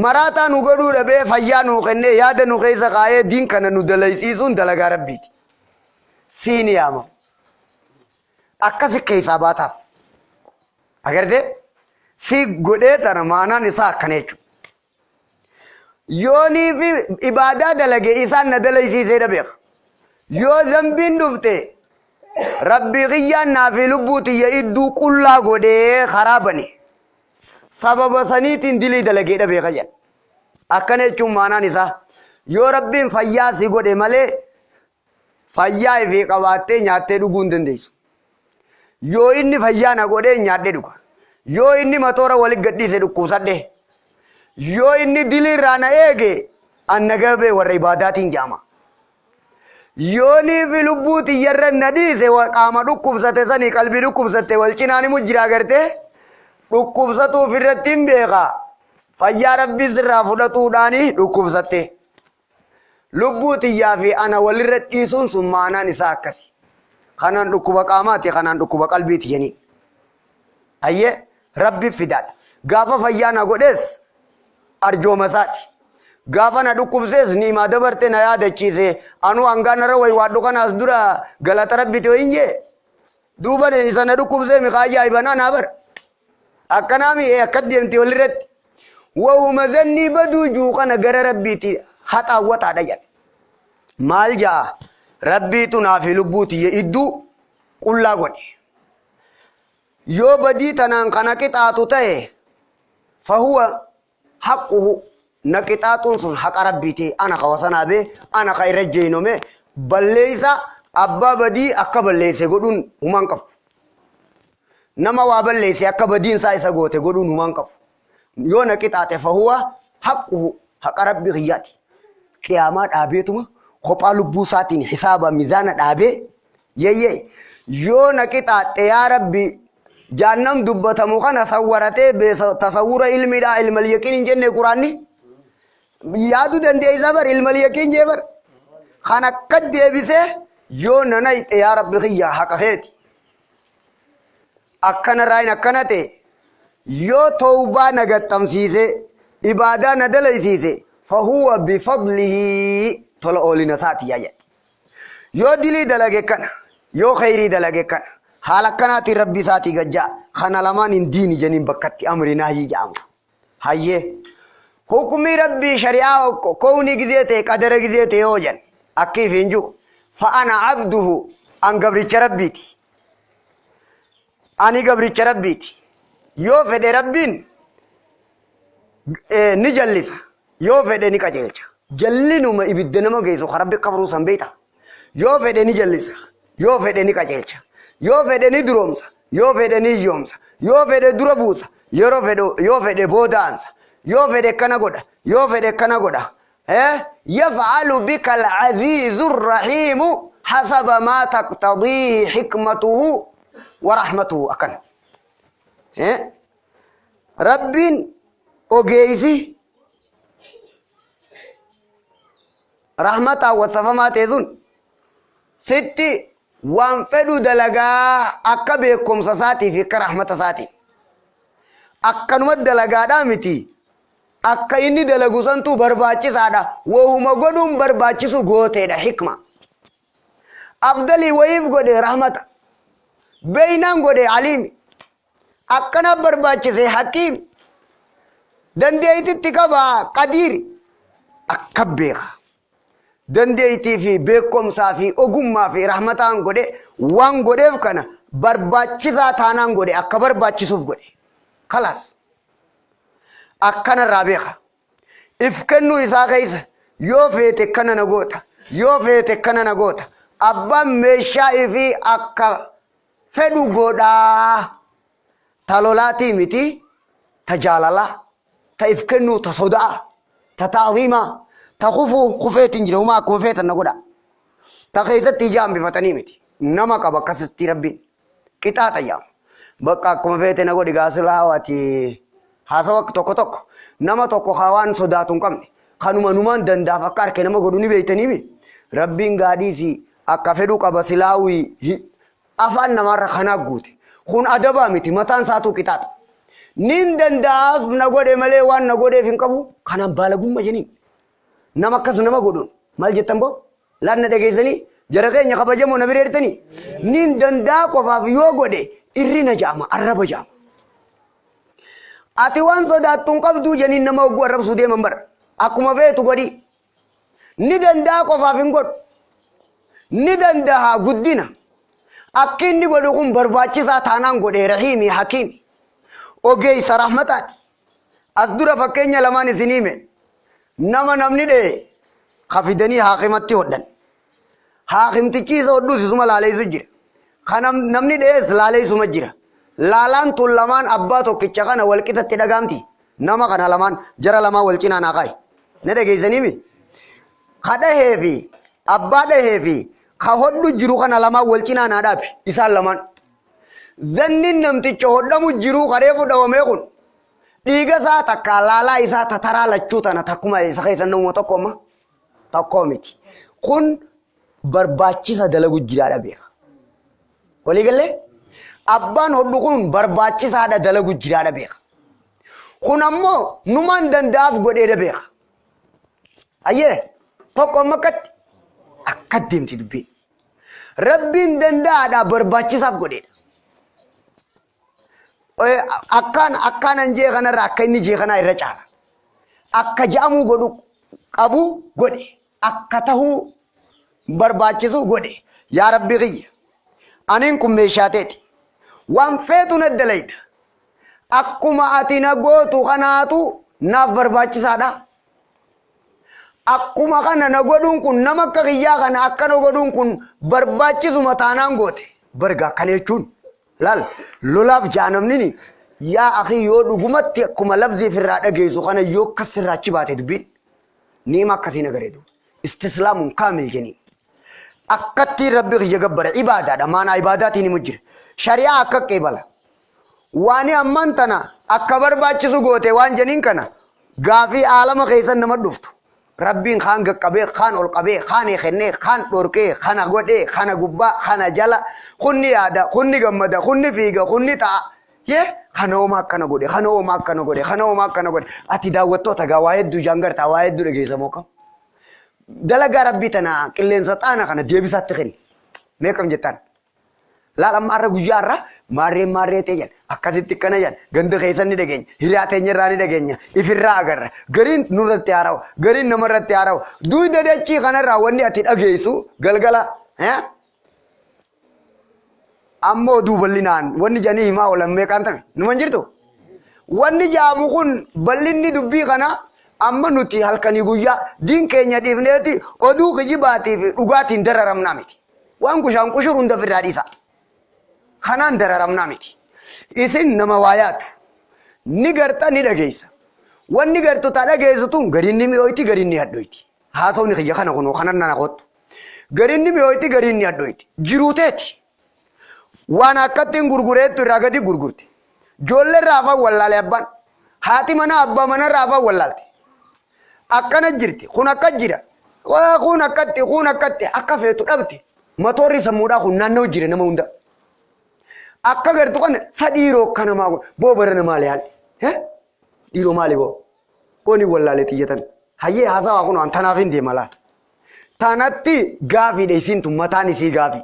Maraataa nu godhuu dhabee fayyaa nuu kennee yaada nu keessa kaayee diin kana nu dalaysiisuun dalagaa Rabbiiti. Siini yaamama. Akkasi keessaa baataaf. Agartee? Si godhee tana maanaan isaa akkana jechuudha. Yoonii fi ibaadaa dalage isaan na dalaysiisee beeka. Yoo zambiin dhufte Rabbii kiyyaan naa fi lubbuu tiyya idduu qullaa godhee karaa bane. Sababa saniitiin dilii dalagee beeka jedha. Akkana jechuun maanaan isaa yoo Rabbiin fayyaa si godhe malee fayyaa ifii qabaattee nyaattee dhuguu hin dandeessu. Yoo inni fayyaa na godhee nyaadhee dhuga. Yoo inni matoora walit gadhiise dhukkubsadhe. Yoo inni dilii irraa na eege an nagaa bee warra ibaadaatiin jaama. Yoo nii fi lubbuu tiyyarra na dhiise qaama dhukkubsate sanii qalbii dhukkubsatte wal cinaa ni mujjira agartee dhukkubsatuuf irratti hin beeka. Fayyaa Rabbii sirraa fudhatuudhaani dhukkubsatte. Lubbuu tiyyaa fi ana walirra dhiisuun sun maanaan isaa akkasi. Kanaan dhukkuba qaamaati, kanaan dhukkuba qalbiiti jennii. Hayyee, Rabbi fidaadha. Gaafa fayyaa na godhees arjooma isaati. Gaafa na dhukkubsees ni'imaa dabarte na yaadachiise. Anuu hangaan narra waywaadhu kanaas dura galata Rabbiiti hoyin jee. Duuba isa na dhukkubsee miqaayyaa ibanaa naa bara. Akkanaa mi'ee akka deemti walirratti. Wahuma zannii baduu juu kana gara Rabbiiti haxaawwataadha jedha. Maal ja'a? Rabbiitu naa fi lubbuu tiyya idduu qullaa godhe. Yoo badii tanaan kana qixaaxu ta'e fahuwa haqquhu, na qixaaxuun sun haqa Rabbiiti, ana ka wasanaa bee, ana ka irra jeenome balleeysa, abbaa badii akka balleeyse godhuun humaan qabu. Nama waa balleeyse akka badiin isaa isa goote godhuun humaan qabu. Yoo na qixaaxe fahuwa haqquhu, haqa Rabbi kiyyaati. Qiyaamaa dhaabeetuma kophaa lubbuu isaatiin hisaaba mizaana dhaabee yeyyee yoo na qixaaxe yaa Rabbi jaannam dubbatamu kana sawwaratee tasawwura ilmiidhaa, ilmal yaqiin hin jenne, Quraanni yaaduu dandeessa bar, ilmal yaqiin jee bar, kan akka deebisee yoo na nayxe yaa Rabbi kiyya haqa keeti. Akkana raayin akkana ta'e Yoo tawbaa na gaxxamsiise, ibaadaa na dalaysiise, fahuwa bifadlihi, tola oolina isaati yaa jedhe. Yoo dilii dalage kana, yoo khayrii dalage kana, haala akkanaatiin rabbi isaatii gajjaa kana lamaan hin diini jeniin bakkatti amri naahii jedhama. Hayyee, hukumii rabbii shari'aa kownii gizee ta'e, qadara gizee ta'e yoo jedhan akka ifiin jiru, fa'ana abduhu, an gabricha rabbiiti. Ani gabricha rabbiiti. Yoo fedhe rabbiin ni jallisa, yoo fedhe ni qajeelcha. Jallinuma ibidda nama geessu ka rabbi kafruu san beekta. Yoo fedhe ni jallisa, yoo fedhe ni qajeelcha, yoo fedhe ni duroomsa, yoo fedhe ni hiyyoomsa, yoo fedhe dura buusa, yeroo fedhe, yoo fedhe booda aansa, yoo fedhe kana godha, yoo fedhe kana godha. Yaf'alu bika al-aziizu rahiimu hasaba maa taqtadiihi hikmatuhu wa rahmatuhu akkana. Rabbiin ogeessi rahmataan wasafamaa ta'e sun sitti waan fedhu dalagaa akka beekumsa isaatii fi akka rahmata isaatii. Akkanuma dalagaadhaa miti. Akka inni dalagu santu barbaachisaadha. Wahuma godhuun barbaachisu gooteedha hikma. Afdalii wayiif godhe rahmata. Beeynaan godhe aliimi. Akkana barbaachise hakiim. Dandeeytitti qaba qadiiri. Akka beeka. Dandeeytii fi beekumsaa fi ogummaa fi rahmataan godhe waan godheef kana barbaachisaa taanaan godhe akka barbaachisuuf godhe. Kalaas. Akkanarraa beeka. If kennuu isaa keessa yoo feete kana na goota, yoo feete kana na goota. Abbaan meeshaa ifii akka fedhu godhaa. Ta lolaatii miti, ta jaalalaa, ta if kennuu, ta sodaa, ta ta'ziimaa, ta kufuu kufeetiin jira humaa akkuma feetan na godha. Ta keessatti ija hambifatanii miti. Nama qaba akkasitti rabbiin. Qixaaxa jedhama. Bakka akkuma feete na godhi gaasilaa ati haasawa tokko tokko nama tokko haa waan sodaatu hin qabne kanuma numaan danda'aaf akka harka nama godhu ni beektanii mi? Rabbiin gaadhiisi akka fedhu qaba silaawii afaan namaarra kanaa guute. Kun adabaa miti, mataan isaatuu qixaaxa. Nin danda'aaf na godhe malee waan na godheef hin qabu. Kanaan baalagummaa jeniin. Nama akkas nama godhuun maal jettan boo? Laanna dhageessanii jara keenya kabajamoo na bira jirtanii? Nin danda'a qofaaf yoo godhe irri na jaama, arraba jaama. Ati waan sodaattu hin qabduu jeniin nama hogguu arrabsuu deeman bara. Akkuma feetu godhi. Ni danda'a qofaaf hin godhu. Ni danda'a guddina. Akki inni godhu kun barbaachisaa taanaan godhe rahiimi hakiimi. Ogeessa rahmataati. As dura fakkeenya lamaan isin hime. Nama namni dhee kafidanii haakimatti hodhan. Haakimtichi isa hodhuus isuma laaleessu jira. Kan namni dhees laaleessuma jira. Laalaan tun lamaan abbaa tokkicha kana wal qixatti dhagaamti. Nama kana lamaan jara lamaan wal cinaa naa kaa'i. Na dhageessanii mi? Ka dhahee fi abbaa dhahee fi ka hodhu jiru kana lamaan wal cinaa naa dhaabi. Isaan lamaan. Zanni namticha hodhamu jiru karee fudhawamee kun dhiiga isaa takka laalaa isaa tataraa lachuu tana takkuma isa keessa nama tokko amma tokko miti. Kun barbaachisa dalagu jiraadha beeka. Walii galee? Abbaan hodhu kun barbaachisaadha dalagu jiraadha beeka. Kun ammoo numaan danda'aaf godheedha beeka. Ayyee tokko amma akkatti akka deemti dubbiin. Rabbiin danda'aadha barbaachisaaf godheedha. Akkaan akkaan jee kanarra akka inni jee kanaa irra caala. Akka ja'amuu godhu qabu godhe. Akka tahuu barbaachisu godhe. Yaa Rabbi kiyya. Aniin kun meeshaa teeti. Waan feetu na dalayda. Akkuma ati na gootu kanaatu naaf barbaachisaadha. Akkuma kana na godhuun kun nama akka kiyyaa kana akkana godhuun kun barbaachisuma taanaan goote. Barga akkana jechuun laal lolaaf jaanamnini yaa akhi yoo dhugumatti akkuma lafzi ofirraa dhageessu kana yoo akkas irraa achi baate dubbiin niima akkasii na gareedu. Istislaamuun kaamil jeniin. Akkatti rabbi kiyya gabbara ibaadaadha maanaa ibaadaatiin himu jira. Shari'aa akka qeebala. Waani ammaan tana akka barbaachisu goote waan jeniin kana gaafii aalama keessan nama dhuftu. Rabbiin kaan qaqqabee, kaan ol qabee, kaan kennee, kaan dhorkee, kana godhee, kana gubbaa, kana jala, kunni yaada, kunni gammada, kunni fiiga, kunni ta'a. Yee Kana homaa akkana godhe, kana homaa akkana godhe, kana homaa akkana godhe. Ati daawwattoota gaa waa hedduu ijaan gartaa, waa hedduu dhageessa moo kam? Dalagaa rabbii tana qilleensa xaana kana deebisaatti kenni. Meeqam jettaan? Laal amma har'a guyyaa har'a maarreen maarree ta'e jedhan akkasitti akkana jedhan ganda keessa ni dhageenya, hiriyaa teenya irraa ni dhageenya, ifirraa agarra. Gariin nurratti haarawa, gariin namarratti haarawa. Duyda dachii kanarraa wanni ati dhageessu galgala. Ammoo oduu bal'inaan wanni jedhanii himaa oolan meeqaan tame numa hin jirtu. Wanni jaamu kun bal'inni dubbii kana amma nuti halkanii guyyaa diin keenya dhiifneeti oduu kijibaatii fi dhugaatiin dararamnaa miti. Waan kushaan qushur hunda ofirraa dhiisa. Kanaan dararamnaa miti. Isin nama waa yaadu. Ni garta ni dhageessa. Wanni gartu ta dhageessu tun gariin ni mi'ooyti gariin ni hadhoyti. Haasawni kiyya kana kunoo kanan nana kottu. Gariin ni mi'ooyti gariin ni hadhoyti. Jiruu teeti. Waan akkattiin gurgureettu irraa gadi gurgurte. Ijoollee irraa afaan wallaale abbaan. Haati manaa abbaa mana irraa afaan wallaalte. Akkana jirti. Kun akka jira. Waa kun akkatti kun akkatti akka feetu dhabde. Matoorri sammuudhaa kun naannoo jira nama hunda. Akka gartu kana sa dhiiroo akka namaa godha. Boo barana maali haalli? Dhiiroo maali boo? Kuni wallaalee xiyyatan. Hayyee haasawaa kun waan tanaaf hin deema laal. Tanatti gaafiidha isiin tun mataan isii gaafii.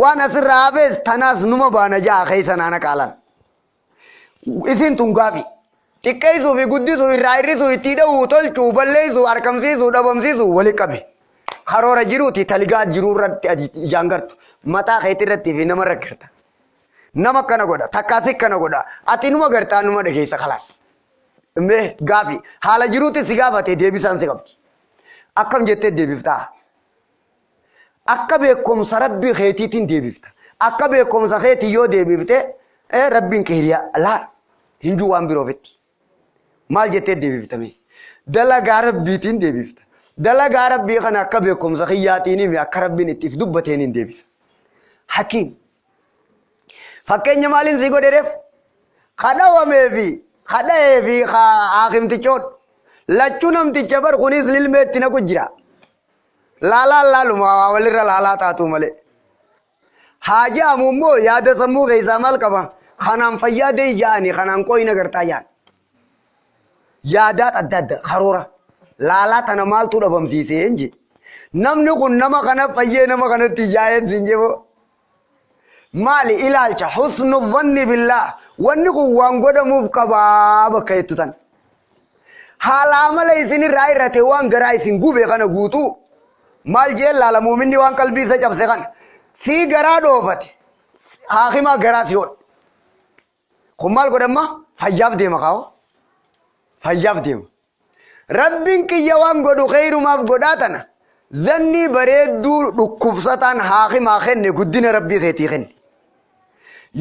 Waan asirraa hafees tanaas numa baana ja'a keessa naana qaalan. Isiin tun gaafii. Xiqqeessuu fi guddisuu irraa hir'isuu itti hidhuu tolchuu balleessuu argamsiisuu dhabamsiisuu wali qabe. Karoora jiruuti taligaa jiruu irratti ijaan gartu. Mataa keetii irratti fi nama irra garta. Nama akkana godha takkaas akkana godha ati numa gartaa numa dhageessa kalaas. Mee gaafi haala jiruutti si gaafate deebisaan si qabdi. Akkam jettee deebiftaa? Akka beekumsa rabbii keetiitiin deebifta. Akka beekumsa keetii yoo deebifte rabbiin kee hiriyaa laa hin jiru waan biroo ofitti. Maal jettee deebiftame? Dalagaa rabbiitiin deebifta. Dalagaa rabbii kana akka beekumsa kiyyaatiin himi akka rabbiin ittiif dubbateen hin deebisa. Hakiim. Fakkeenya maaliin si godhe reef? Kadhawamee fi kadha'ee fi haakimtichoon. Lachuu namticha bar kunis lilmeetti naqu jira. Laalaan laaluma waa walirra laalaa taatu malee. Haa jedhamu immoo yaada sammuu keessaa maal qaba? Kanaan fayyaa deeyi ja'anii kanaan qooyina gartaa ja'an. Yaadaa adda adda karoora. Laalaa tana maaltu dhabamsiisee hin jee. Namni kun nama kana fayyee nama kanatti yaa'ee hin jee. Maali ilaalcha husnu dhanni billaah wanni kun waan godhamuuf qabaa bakka jettu tan. Haala amala isin irraa irrate waan garaa isin gube kana guutuu maal jeen laala muuminni waan qalbii isa cabse kana sii garaa dhoofate haakimaa garaa si hodhe. Kun maal godhamma fayyaaf deema kaa'o fayyaaf deema. Rabbiin kiyya waan godhu kheyrumaaf godhaa tana zannii bareedduu dhukkubsataan haakimaa kenne guddina rabbii keetii kenne.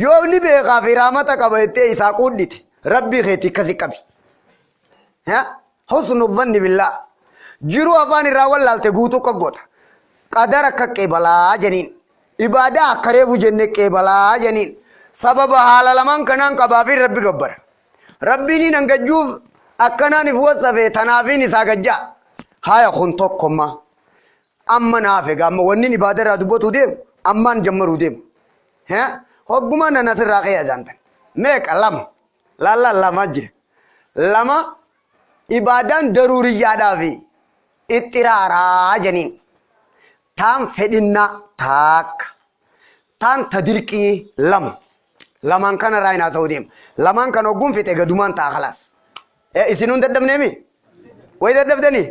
Yoo ni beekaa fi raamata qaba jettee isaa quudhite rabbii keetii akkasi qabi. Husnu dhanni billaa. Jiruu afaan irraa wallaalte guutuu akka goota. Qadara akka qeebalaa jeniin. Ibaadaa akka reefu jenne qeebalaa jeniin. Sababa haala lamaan kanaan qabaa fi rabbi gabbara. Rabbiin hin hangajjuuf akkanaan if wasafe tanaafiin isaa gajjaa. Haya kun tokkomma. Amma naaf egaa amma wanni ibaada irraa dubbatu deemu ammaan jammaruu deemu. Hogguma nan asirraa ka'e ajaantan. Meeqa lama. Laallaan lamaa jira. Lama ibaadaan daruuriyyaadhaa fi ixxiraaraa jeniin. Taan fedhinnaa taakka. Taan ta dirqii lama. Lamaan kana irraa hin haasa'uu deema. Lamaan kana hogguun fixe gadumaan ta'a kalaas. Isin hun dadhabneemi? Wayi dadhabdanii?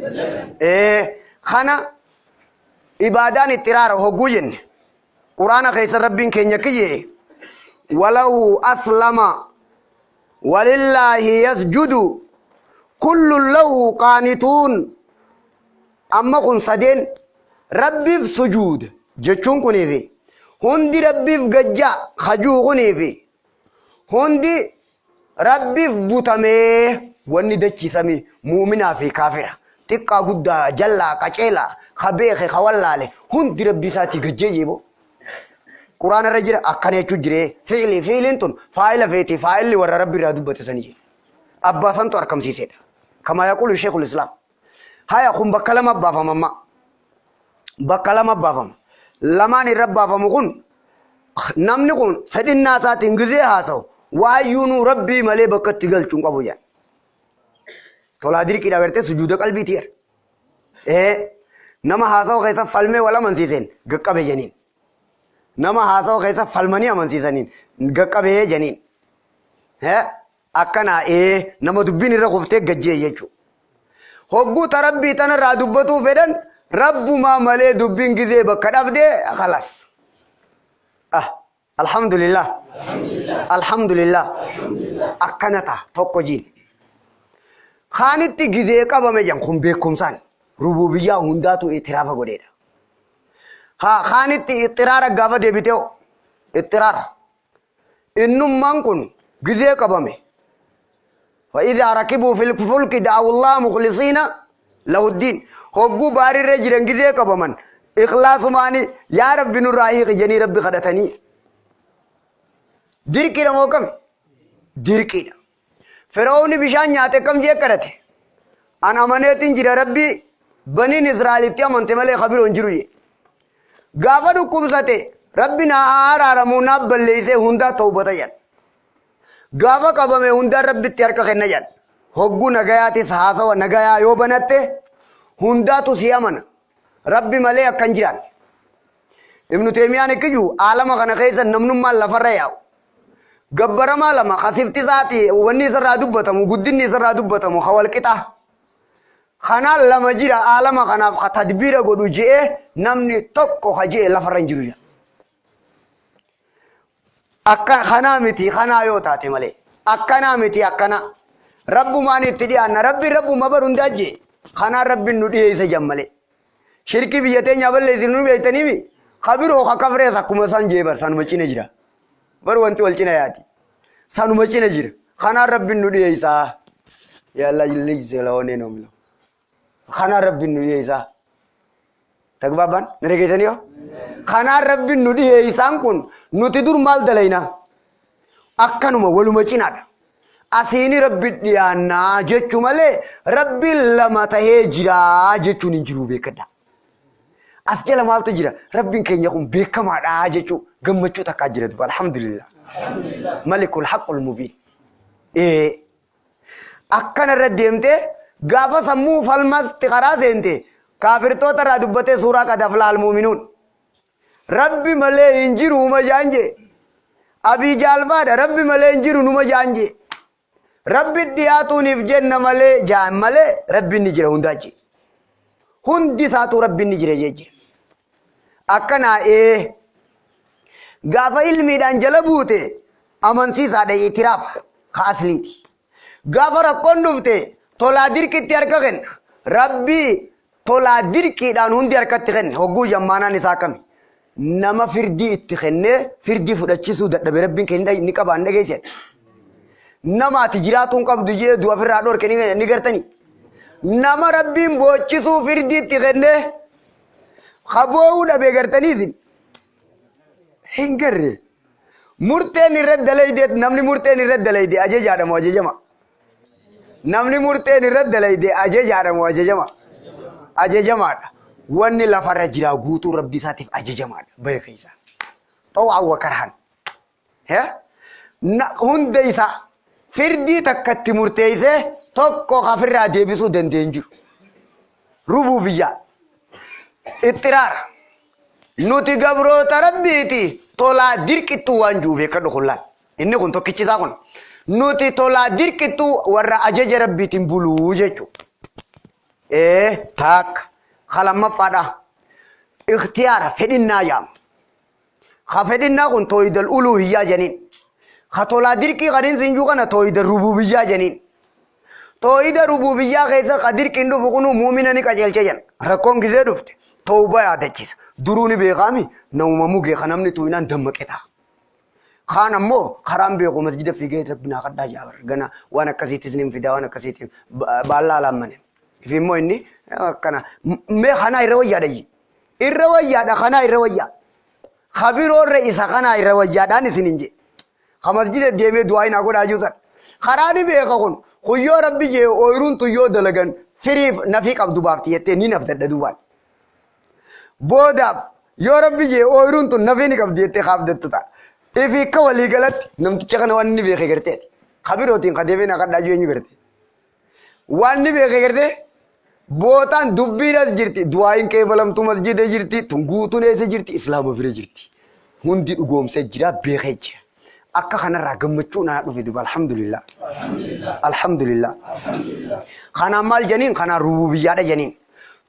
Kana ibaadaan ixxiraara hogguu jenne. Quraana keessa rabbiin keenya kiyyee walahu aslama walillaahi yasjudu kullun lahu qaanituun. Amma kun sadeen rabbiif sujuuda jechuun kuniifi hundi rabbiif gajjaa hajuu kuniifi hundi rabbiif butamee wanni dachiisame muuminaa fi kaafira xiqqaa guddaa jallaa qaceelaa ka beeke ka wallaale hundi rabbi isaatii gajjee jeeboo. Quraana irra jira akkana jechuu jiree fi'ilii fi'iliin tun faayila feeti faayilli warra rabbi irraa dubbate sanii jedhe. Abbaa santu arkamsiisedha. Kamaa yaquulu sheekul islaam. Haya kun bakka lama baafama amma. Bakka lama baafama. Lamaan irra baafamu kun namni kun fedhinnaa isaatiin gizee haasa'u Waayyuunuu rabbii malee bakka itti galchuu hin qabu jedhan. Tolaa dirqiidha agartee sujuuda qalbiiti jedha. Nama haasawa keessa falmee wal amansiiseen gaqqabe jeniin. Nama haasawa keessa falmanii amansiisaniin gaqqabee jeniin. Akkanaa nama dubbiin irra kuftee gajjee jechuudha. Hogguu ta rabbii tanarraa dubbatuu fedhan rabbumaa malee dubbiin gizee bakka dhabdee khalas. Alhamdulillah. Alhamdulillah. Akkana ta'a tokko jiin. Kaanitti gizee qabame jan kun beekumsaan rububiyyaa hundaatu itiraafa godheedha. Haa kaanitti ixxiraara gaafa deebitee ixxiraara. Innummaan kun gizee qabame. فإذا ركبوا في الفلك دعوا الله مخلصين له الدين. هقو باري رجلن gizee qabaman ikhlaasumaani yaa rabbi nurraa hiiki janii rabbi kadhatanii. Dirqiidha moo kami? Dirqiidha. Fir'aawni bishaan nyaate kam jee kadhate? An amaneetiin jira rabbi baniin Israa'elitti amante malee kabiroo hin jiru jee. Gaafa dhukkubsate rabbi naa araaramuu naaf balleessee hundaa tawbata jedha. Gaafa qabame hundaa rabbitti harka kenna jedha. Hogguu nagayaatis haasawa nagayaa yoo banatte hundaatu si amana. Rabbi malee akka hin jiraanne. Ibnu Teemiyaan ikkiyyuu aalama kana keessa namnummaan lafarra yaa'u. Gabbaramaa lama kasifti isaati wanni isarraa dubbatamu guddinni isarraa dubbatamu ka walqixa. Kanaan lama jira aalama kanaaf ka tadbiira godhu je'ee namni tokko ka je'e lafarra hin jiru jedha. Akka kanaa miti kanaa yoo taate malee akkanaa miti akkana rabbumaan itti dhiyaanna rabbi rabbuma bar hundaa je'e kanaan rabbiin nu dhiyeessa jan malee. Shirkii biyya teenyaa balleessinu nu beektaniimi kabiroo ka kafrees akkuma san jee bar sanuma cina jira. Bar wanti wal cina yaati. Sanuma cina jira. Kanaan rabbiin nu dhiyeessaa. Yaa Allah jillee lawanee noomila. Kanaan rabbiin nu dhiyeessaa. Tagbaabaan na dhageessanii yoo? Kanaan rabbiin nu dhiyeessaan kun nuti dur maal dalayna? Akkanuma waluma cinaadha. Asiini rabbi dhiyaannaa jechuu malee rabbiin lama tahee jiraa jechuun hin jiru beekadha. As jala maaltu jira? Rabbiin keenya kun beekamaadha jechuu gammachuu takkaa jira duba alhamdulillah. Malikul haqqul mubiin. Akkana irra deemtee gaafa sammuu falmasti karaa seente kaafirtoota irraa dubbatee suuraa qad aflaha almu'minuun. Rabbi malee hin jiru uma jaanje. Abii jaalfaadha rabbi malee hin jiru numa jaanje. Rabbi dhiyaatuuniif jenna malee jaan malee rabbi ni jira hundaa jee. Hundi isaatu rabbi ni jira jee jira. Akkanaa gaafa ilmiidhaan jala buute amansiisaadha itiraafa ka asliiti. Gaafa rakkoon dhufte tolaa dirqitti harka kenna. Rabbi tolaa dirqiidhaan hundi harkatti kenne hogguu jammaanaan isaa akkami? Nama firdii itti kennee firdii fudhachisuu dadhabe rabbiin keenya ni qaba hin dhageessan. Nama ati jiraatuun qabdu jee du'a ofirraa dhorke ni gartanii. Nama rabbiin boochisuu firdii itti kennee kaboo'uu dhabe gartanii isin hin garre. Murteen irra dalayde namni murteen irra dalayde ajajaadha moo ajajama? Namni murteen irra dalayde ajajaadha moo ajajama? Ajajamaadha. Wanni lafarra jira guutuu rabbi isaatiif ajajamaadha. Beeka isaa. Xawwaa wa karhan. Hunda isaa firdii takkatti murteessee tokko kafirraa deebisuu dandeenyu jiru. Rubuu biyyaa. Ittiraara. Nuti gabroota rabbiiti tolaa dirqittuu waan jiru beekadhu kullaan. Inni kun tokkichi isaa kun. Nuti tolaa dirqittuu warra ajaja rabbiitiin buluu jechuudha. Taakka. Kalamaffaadha. Ikhtiyaara fedhinnaa yaama. Ka fedhinnaa kun tooyidal uluhiyyaa jeniin. Ka tolaa dirqii kaniin siinjuu kana tooyidal rububiyyaa jeniin. Tooyida rububiyyaa keessa ka dirqiin dhufu kunuu muumina ni qajeelche jen. Rakkoon gizee dhufte tooba yaadachiisa. Duruu ni beekaami namuma mugee ka namni tuuyinaan dammaqee ta'a. Kaan ammoo karaan beeku masjida fiigee rabbi naa kadhaa jaa gana waan akkasiittis ni fidaa waan akkasiitti baallaa alaammane. Ifi immoo inni akkana mee kanaa irra wayyaadha ji. Irra wayyaadha kanaa irra wayyaa. Kabiroorra isa kanaa irra wayyaadhaan isin hin jee. Ka masjida deemee du'aa hin godhaa jiru sana. Karaa ni beeka kun kuyyoo rabbi jee ooyiruun tuyyoo dalagan firiif nafii qabdu baafti jettee ni nafdadha duubaan. Boodaaf yoo rabbi jee ooyiruun tun nafii ni qabdi jettee kaafdattu ta'a. Ifi akka walii galatti namticha kana waan inni beeke gartee. Kabirootiin ka deebee na kadhaa jiru eenyu garte. Waan inni beeke gartee bootaan dubbiidhaas jirti. Du'aayin qeebalamtuu masjida jirti. Tun guutuun eessa jirti? Islaama bira jirti. Hundi dhugoomsee jira beekee jira. Akka kanarraa gammachuu naa dhufe duba alhamdulillah. Alhamdulillah. Kanaan maal janiin? Kanaan rububiyyaadha janiin.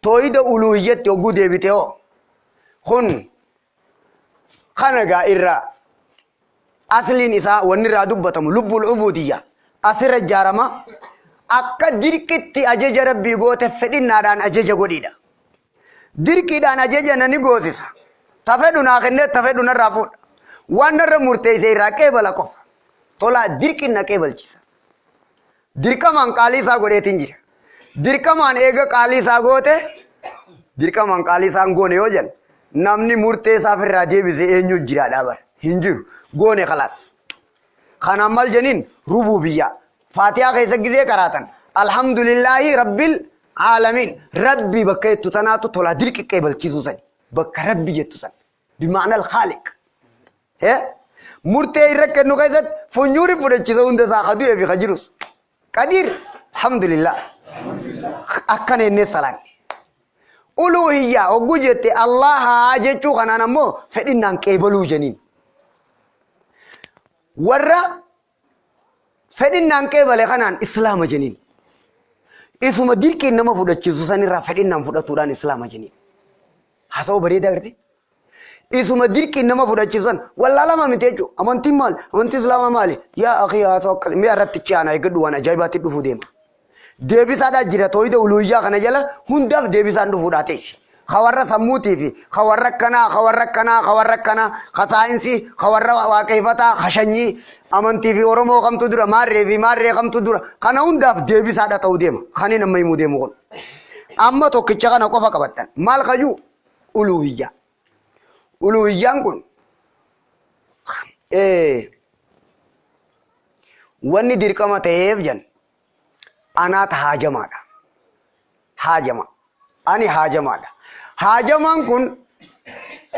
Tooyida uluhiyyatti hogguu deebite hoo? Kun kana gaa irraa asliin isaa wanni irraa dubbatamu lubbul ubudiyya asirra ijaarama akka dirqitti ajaja rabbii goote fedhinnaadhaan ajaja godhiidha. Dirqiidhaan ajaja na ni goosisa. Ta fedhu naa kennee ta fedhu narraa fuudha. Waan narra murteesse irraa qeebala qofa. Tolaa dirqiin na qeebalchisa. Dirqamaan qaalii isaa godheetiin jira. Dirqamaan eega qaalii isaa goote dirqamaan qaalii isaa hin goone yoo jennu namni murtee isaa ofirraa deebise eenyu jiraadhaa bara hin jiru goone kalaas. Kanaan maal jeniin rububiyyaa. Faatihaa keessa gizee qaraatan alhamdulillaahi rabbil aalamiin rabbi bakka jettu tanaatu tolaa dirqi qeebalchiisuu sani bakka rabbi jettu san bimaanal khaaliq. Murtee irra kennu keessatti funyuuri fudhachiisa hunda isaa ka du'ee fi ka jirus. Qadiir alhamdulillah akkana innee salaanne. Uluhiyyaa hogguu jette Allahaa jechuu kanaan ammoo fedhinnaan qeebaluu jeniin. Warra fedhinnaan qeebale kanaan islaama jeniin. Isuma dirqiin nama fudhachiisu sanirraa fedhinnaan fudhatuudhaan islaama jeniin. Haasa'uu bareedaa gartee? Isuma dirqiin nama fudhachiisu san wallaalama miti jechuudha. Amantiin maali? Amantiin islaamaa maali? Yaa akii haasa'u akkas mi'a irratti ce'an eeggadhu waan ajaa'ibaatti dhufuu deema. Deebisaadhaa jira tooyida uluhiyyaa kana jala hundaaf deebisaan dhufuudhaa teessi. Ka warra sammuutii fi ka warra akkanaa, ka warra akkanaa, ka warra akkanaa, ka saayinsii, ka warra waaqeffataa, ka shanyii, amantii fi Oromoo kamtu dura, maarree fi maarree kamtu dura. Kana hundaaf deebisaadha ta'uu deema. Kan inni amma himuu deemu kun. Amma tokkicha kana qofa qabattan. Maal kayyuu? Uluhiyyaa. Uluhiyyaan kun wanni dirqama ta'eef jan anaata haajamaadha. Haajama. Ani haajamaadha. Haajamaan kun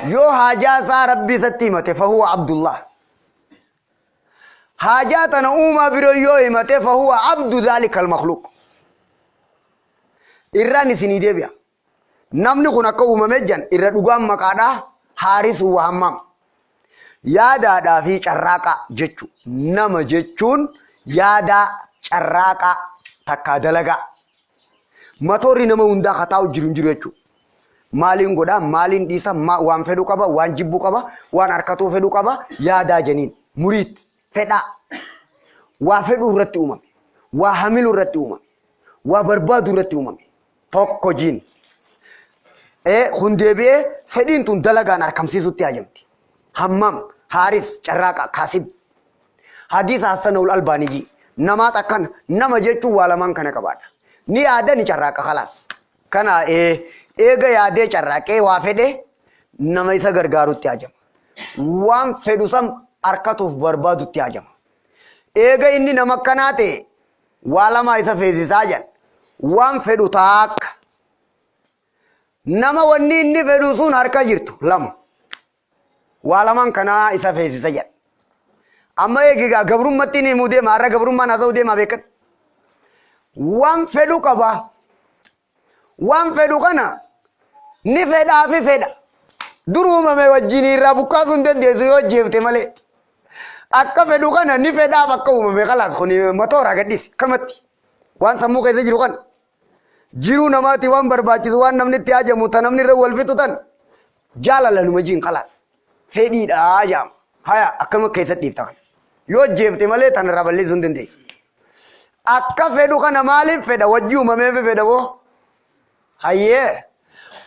yoo haajaa isaa rabbi isatti himate fahuwa Abdullah. Haajaa tana uumaa biroo yoo himate fahuwa abdu dhaalika al-makhluuq. Irraan isinii deebi'a. Namni kun akka uumame jan irra dhugaan maqaadhaa haarisuu wa hammaam. Yaadaadhaa fi carraaqaa jechu. Nama jechuun yaadaa carraaqaa takkaa dalagaa. Matoorri nama hundaa ka taa'u jiru hin jiru jechuudha. Maaliin godhaa, maaliin dhiisa, waan fedhu qaba, waan jibbu qaba, waan harkatuu fedhu qaba, yaadaa jeniin. Muriit, fedhaa. Waa fedhuu irratti uumame. Waa hamiluu irratti uumame. Waa barbaaduu irratti uumame. Tokko jiin. Kun deebi'ee fedhiin tun dalagaan harkamsiisutti haajamti. Hammam, haaris, carraaqa, kaasib. Hadiisa Hassanul Albaaniyyi. Namaat akkana nama jechuun waa lamaan kana qabaadha. Ni yaada ni carraaqa kalaas. Kana eega yaadee carraaqee waa fedhe nama isa gargaarutti haajama. Waan fedhu san harkatuuf barbaadutti haajama. Eega inni nama akkanaa ta'e waa lamaa isa feesisaa jedhan. Waan fedhu taakka. Nama wanni inni fedhu sun harka jirtu lama. Waa lamaan kanaa isa feesisa jedha. Amma eegigaa gabrummatti ni himuu deema har'a gabrummaan haasa'uu deema beekan. Waan fedhu qaba. Waan fedhu kana ni fedhaa fi fedha. Dur uumame wajjin irraa buqqaasuu hin dandeessu yoo ajjeefte malee. Akka fedhu kana ni fedhaaf akka uumame kalaas kun matoora gadhiisi kamatti. Waan sammuu keessa jiru kana. Jiruu namaati waan barbaachisu waan namni itti hajamu ta namni irra wal fixu tan jaalala numa jiin kalaas. Fedhiidha jaama. Haya akkama keessa dhiifta kana. Yoo ajjeefte malee tan irraa balleessuu hin dandeessu. Akka fedhu kana maaliif fedha wajji uumameef fedha boo? Hayyee.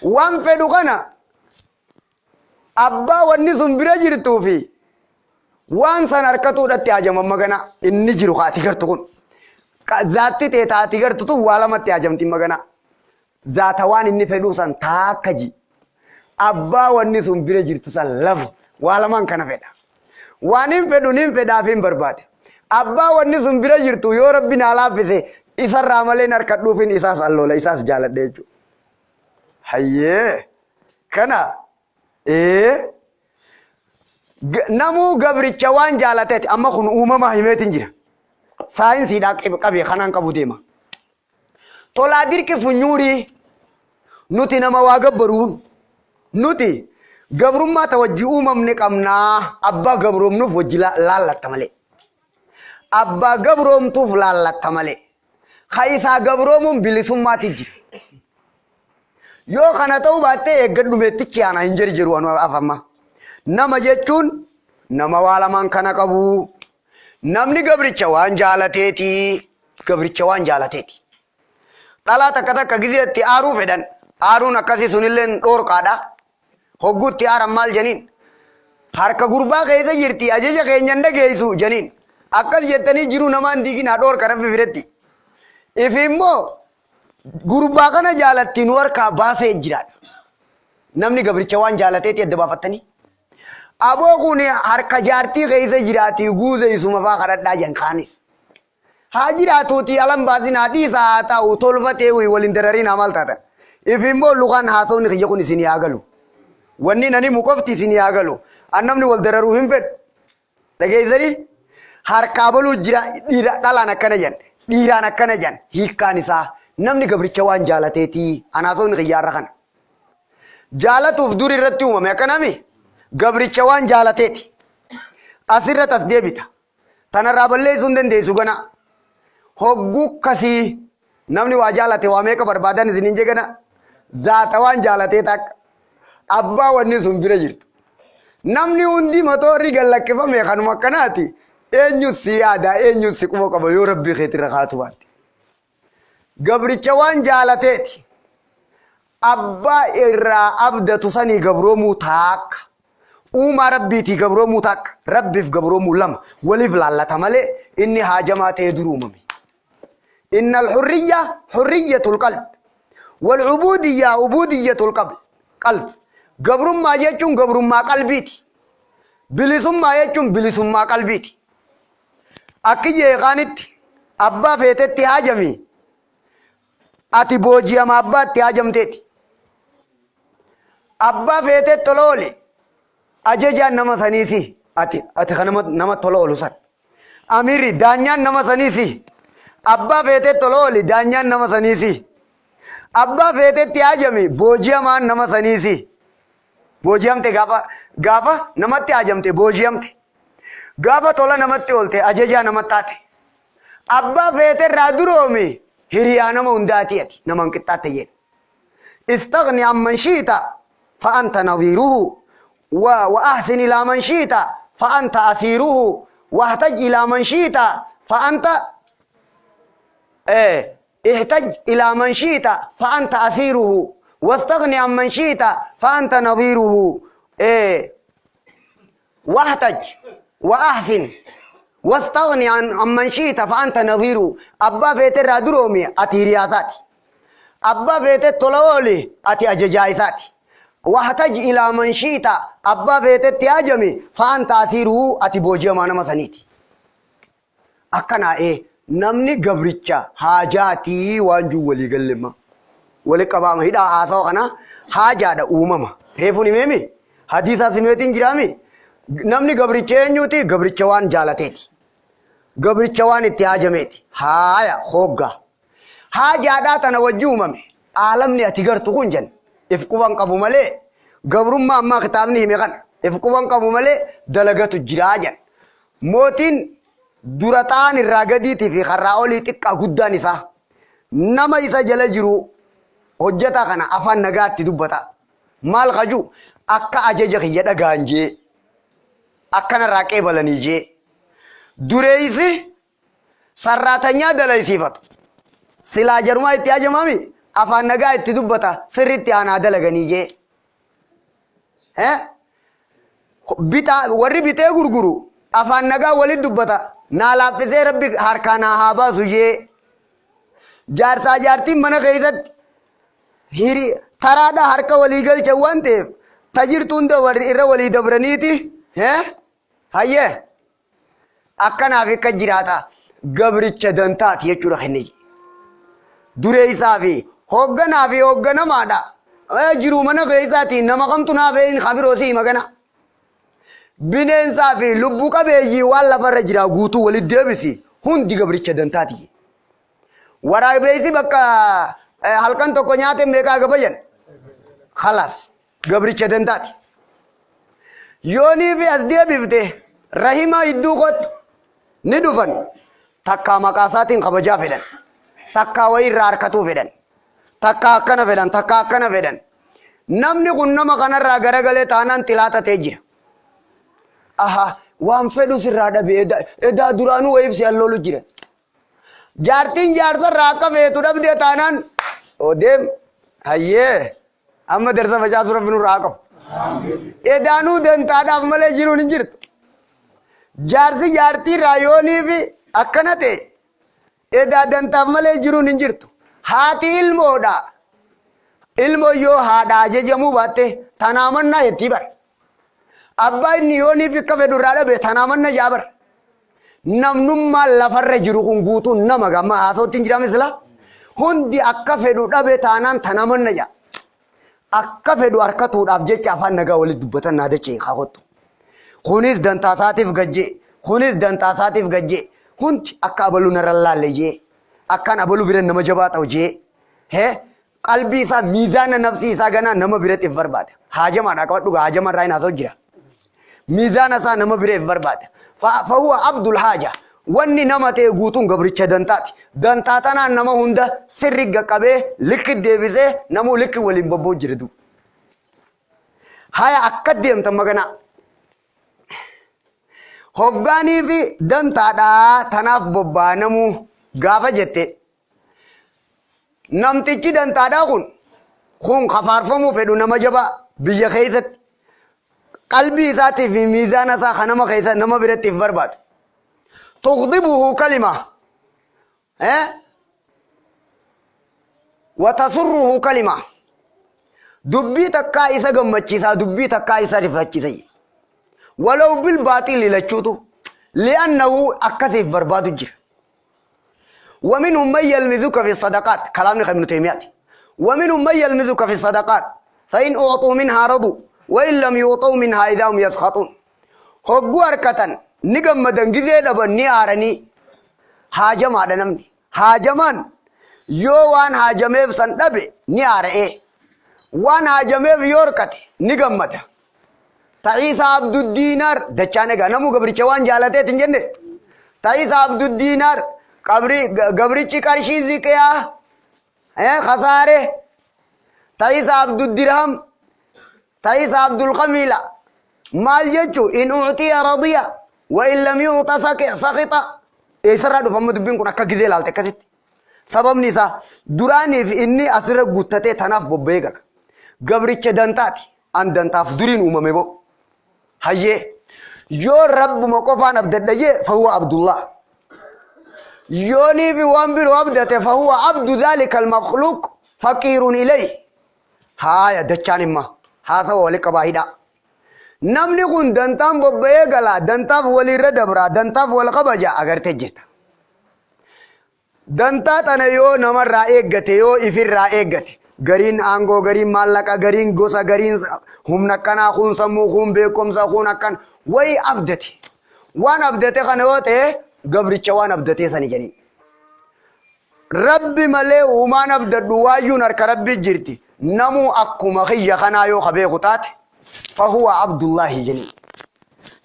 Waan fedhu kana abbaa wanni sun bira jirtuu fi waan san harkatuudhatti hajaman magana inni jiru kaati gartu kun. Zaatti ta'e taati gartu tun waa lamatti hajamti magana. Zaata waan inni fedhuu san taakka ji. Abbaa wanni sun bira jirtu san lama waa lamaan kana fedha. Waan hin fedhu niin fedhaaf hin barbaade. Abbaa wanni sun bira jirtu yoo rabbi naa laaffise isarraa malee hin harkadhuufin isaas alloola isaas jaaladhe jechuudha. Hayyee kana Namuu gabricha waan jaalateeti. Amma kun uumamaa himeetiin jira. Saayinsiidhaa qabee kanaan qabu deema. Tolaa dirqi funyuurii nuti nama waa gabbaruun nuti gabrummaa ta wajji uumamne qabnaa abbaa gabroomnuuf wajji laallatta malee. Abbaa gabroomtuuf laallatta malee. Ka isaa gabroomuun bilisummaati jira. Yoo kana ta'uu baattee eeggadhu meettichi aanaa hin jirjiru anu afamma. Nama jechuun nama waa lamaan kana qabu. Namni gabricha waan jaalateeti. Gabricha waan jaalateeti. Dhalaa takka takka gizeetti aaruu fedhan. Aaruun akkasii sunillee dhoorqaadha. Hogguutti aaran maal janiin? Harka gurbaa keessa jirti ajaja keenyan dhageessu janiin. Akkas jettanii jiru namaan diiginaa dhoorqa rabbi biratti. Ifi immoo gurbaa kana jaalatti nu harkaa baasee jiraadha. Namni gabricha waan jaalateeti adda baafattanii. Aboo kun harka jaartii keessa jiraati guuze isuma faa kadhadhaa jan kaanis. Haa jiraatuuti alan baasinaa dhiisaa haa ta'u tolfatee waliin darariin haa maal taatan. Ifi immoo lukaan haasawni kiyya kun isinii haa galu. Wanni nani mu qofti isinii haa galu. An namni wal dararuu hin fedhu. Dhageessanii? Harkaa baluu jira dhiira dhalaan akkana jan dhiiraan akkana jan hiikkaan isaa namni gabricha waan jaalateetii an haasawni kiyya har'a kana. Jaalatuuf dur irratti uumame akkanami gabricha waan jaalateeti. Asirra tas deebita. Tanarraa balleessuu hin dandeessu gana. Hogguu kasii namni waa jaalate waa meeqa barbaadan isiniin jee gana. Zaata waan jaalatee takka. Abbaa wanni sun bira jirtu. Namni hundi motorri gallakkifame kanuma akkanaati. Eenyu si yaada eenyu si quba qaba yoo rabbii keetirra kaatu baatte. Gabricha waan jaalateeti. Abbaa irraa abdatu sanii gabroomuu taakka. Uumaa rabbiitii gabroomuu takka. Rabbiif gabroomuu lama. Waliif laallata malee inni haajamaa ta'ee dur uumame. Inna al-hurriyya hurriyyatul qalb. Wal-ubudiyya ubudiyyatul qalb. Gabrummaa jechuun gabrummaa qalbiiti. Bilisummaa jechuun bilisummaa qalbiiti. Akki jeeqaanitti abbaa feetetti haajami. Ati booji'ama abbaatti haajamteeti. Abbaa feetetti tola ooli. Ajajaan nama saniisi. Ati kan nama tola oolu san. Amirri daanyaan nama saniisi. Abbaa feetetti tola ooli daanyaan nama saniisi. Abbaa feetetti haajami booji'amaan nama saniisi. Booji'amte gaafa namatti haajamte booji'amte. Gaafa tola namatti oolte ajajaa namatti taate. Abbaa feeterraa duroomi hiriyaa nama hundaati ati nama hin qixxaatte jeen. Istaghni amman shiita fa anta nadhiruhu wa ahsin ilaa man shiita fa anta asiiruhu wahtaj ilaa man shiita fa anta ihtaj ilaa man shiita fa anta asiiruhu wastaghni amman shiita fa anta nadhiruhu wahtaj wa ahsin wastaghni amman shiita fa anta nadhiruhu. Abbaa feeterraa duroomi ati hiriyaasaati. Abbaa feete tola ooli ati ajajaa isaati. Wahtaj ilaa man shiita abbaa feetetti haajami fa anta asiiruhu ati booji'amaa nama saniiti. Akkanaa namni gabricha haajaatii waan jiru walii gallemma. Wali qabaama hidhaa haasawa kana haajaadha uumama. Reefuun himeemi? Hadiisaa simeetiin jiraami? Namni gabricha eenyuuti? Gabricha waan jaalateeti. Gabricha waan itti haajameeti. Haaya hooggaa. Haajaadhaa tana wajji uumame. Aalamni ati gartu kun jan if quban qabu malee gabrummaa ammaa kitaabni hime kana if quban qabu malee dalagatu jiraa jan. Mootiin dura ta'an irraa gadiitii fi karraa olii xiqqaa guddaan isaa nama isa jala jiru hojjetaa kana afaan nagaatti dubbata. Maal kaju akka ajaja kiyya dhagaan jee akkanarraa qeebalanii jee dureessi sarraatanyaa dalaysiifatu. Silaa jarumaa itti hajamami afaan nagaa itti dubbata sirriitti aanaa dalaganii jee. Bitaa warri bitee gurguru afaan nagaa walitti dubbata naa laaffisee rabbi harkaa naa haa baasu jee. Jaarsaa jaartiin mana keessatti hiri taraadhaa harka walii galchan waan ta'eef tajirtu hunda irra walii dabraniiti. Hayyee akkanaaf akka jiraata gabricha dantaati jechuudha kenne. Dureessaa fi hoogganaa fi hoogganamaadha. Jiruu mana keessaatiin nama kamtu naaf hin kabiroo si hima gana. Bineensaa fi lubbuu qabeeyyii waan lafarra jira guutuu walitti deebisi hundi gabricha dantaati. Waraabeessi bakka halkan tokko nyaate meeqaa gabayyan? Khalaas gabricha dantaati. Yoonii fi as deebifte rahima idduu kottu ni dhufan. Takkaa maqaa isaatiin kabajaa fedhan. Takkaa wayii irraa harkatuu fedhan. Takkaa akkana fedhan, takkaa akkana fedhan. Namni kun nama kanarraa garagalee taanaan xilaata ta'ee jira. Aha, waan fedhu sirraa dhabe edaa duraanuu wayiif si halloolu jira. Jaartiin jaarsarraa akka feetu dhabdee taanaan odeem hayyee amma darsa facaasu rabbi nurraa haa qabu. Edaanuu dantaadhaaf malee jiruun hin jirtu. Jaarsi jaartiirraa yoonii fi akkana ta'e edaa dantaaf malee jiruun hin jirtu. Haati ilmoodha. Ilmoo yoo haadha ajajamuu baatte tanaa mannaa jettii bara. Abbaa inni yoonii fi akka fedhu irraa dhabe tanaa manna jaa bara. Namnummaan lafarra jiru kun guutuun nama gamma haasootti hin jiraame sila. Hundi akka fedhu dhabe taanaan tanaa manna jaa. Akka fedhu harkatuudhaaf jecha afaan nagaa walitti dubbatan naa dachee haa kottu. Kunis dantaa isaatiif gajjee. Kunis dantaa isaatiif gajjee. Hundi akka abaluu narra laalle jee. Akkaan abaluu bira nama jabaa ta'u jee. Hee qalbii isaa miizaana nafsii isaa ganaa nama biratti if barbaada. Haajamaadha qabadhu gaa haajama irraa hin haasa'u jira. Miizaana isaa nama bira if barbaada. Fahuwa abdul haaja. Wanni nama ta'e guutuun gabricha dantaati. Dantaa tanaan nama hunda sirri qaqqabee likki deebisee namuu likki waliin bobba'u jira duuba. Haya akka deemtan maganaa. Hoggaanii fi dantaadhaa tanaaf bobbaanamuu gaafa jette namtichi dantaadhaa kun kafaarfamuu fedhu nama jabaa biyya keessatti qalbii isaatii fi miizaana isaa kan nama keessa nama biratti hin barbaadu. Tuqdibuhu kalima watasurruhu kalima dubbii takkaa isa gammachiisaa dubbii takkaa isa rifachiisa. Walaw bil baaxili lachuutu li'annahu akkasiif barbaadu jira. ومنهم من يلمزك في الصدقات كلام ابن تيمية. ومنهم من يلمزك في الصدقات فإن أعطوا منها رضوا وإن لم يعطوا منها إذا هم يسخطون. هقوا أركة نقم مدنجزي لبني آرني هاجم هذا نمني هاجمان يو وان هاجميف سندبي ني آره وان هاجميف يوركتي نقم مده تعيس عبد الدينار دچانه نمو قبرچ وان جالته تنجنه تعيس عبد الدينار قبري قبرچ قرشي زكيا خساره تعيس عبد الدرهم تعيس عبد القميلة مال جچو إن أعطي رضيا وإن لم يعط سخط إسرا دفم دبين كن أكا جزيل على تكست سبب نسا دراني في إني أسر قطته تناف ببيعك قبرچ دنتاتي أن دنتاف درين أممي بو هيه يو رب مقفان عبد فهو عبد الله يوني في وانبر عبدته فهو عبد ذلك المخلوق فقير إليه. هاي دچان ما هذا هو لك باهدا نمني كن دنتام ببيعلا دنتاف ولي ردبرا دنتاف والقبجا أگر تجت دنتا تنيو نمر رأيك يو إفر رأيك غرين آنگو غرين مالكا غرين غوسا غرين هم نكنا خون سمو خون بكم سخون أكن وي عبدتي وان عبدتي خنوته قبرتش وان عبدتي سني جنين ربي ملي وما نبدأ وايون أرك ربي جرتي نمو أكو مخي خنا يو خبي غطات فهو عبد الله جنين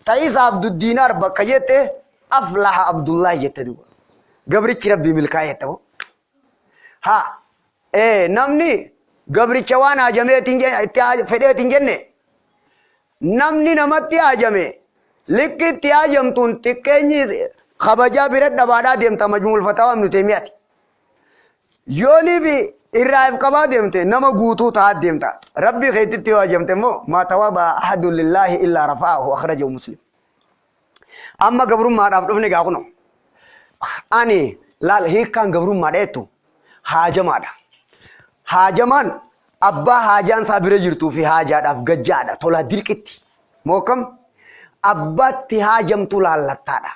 تعيس عبد الدينار بقيته أفلح عبد الله يتدو قبرتش ربي ملكايته ها نمني قبرتش وانا جميع فديت جنة نمني نمتي أجمع لكن تياجم تكني خبجا برد دبارا ديمتا مجموع الفتاوى ابن تيمية يوني في الرائف كبا ديمته نما غوتو تا ديمتا ربي خيتي واجمته مو ما تواضع أحد لله إلا رفعه أخرجه مسلم. أما قبر ما رافضني غاكنو أني لا هيك كان قبر ما ديتو هاجمان هاجمان أبا هاجان صابر جرتو في هاجات أفجاجة تولا دركتي موكم أبا تهاجم تولا لتادا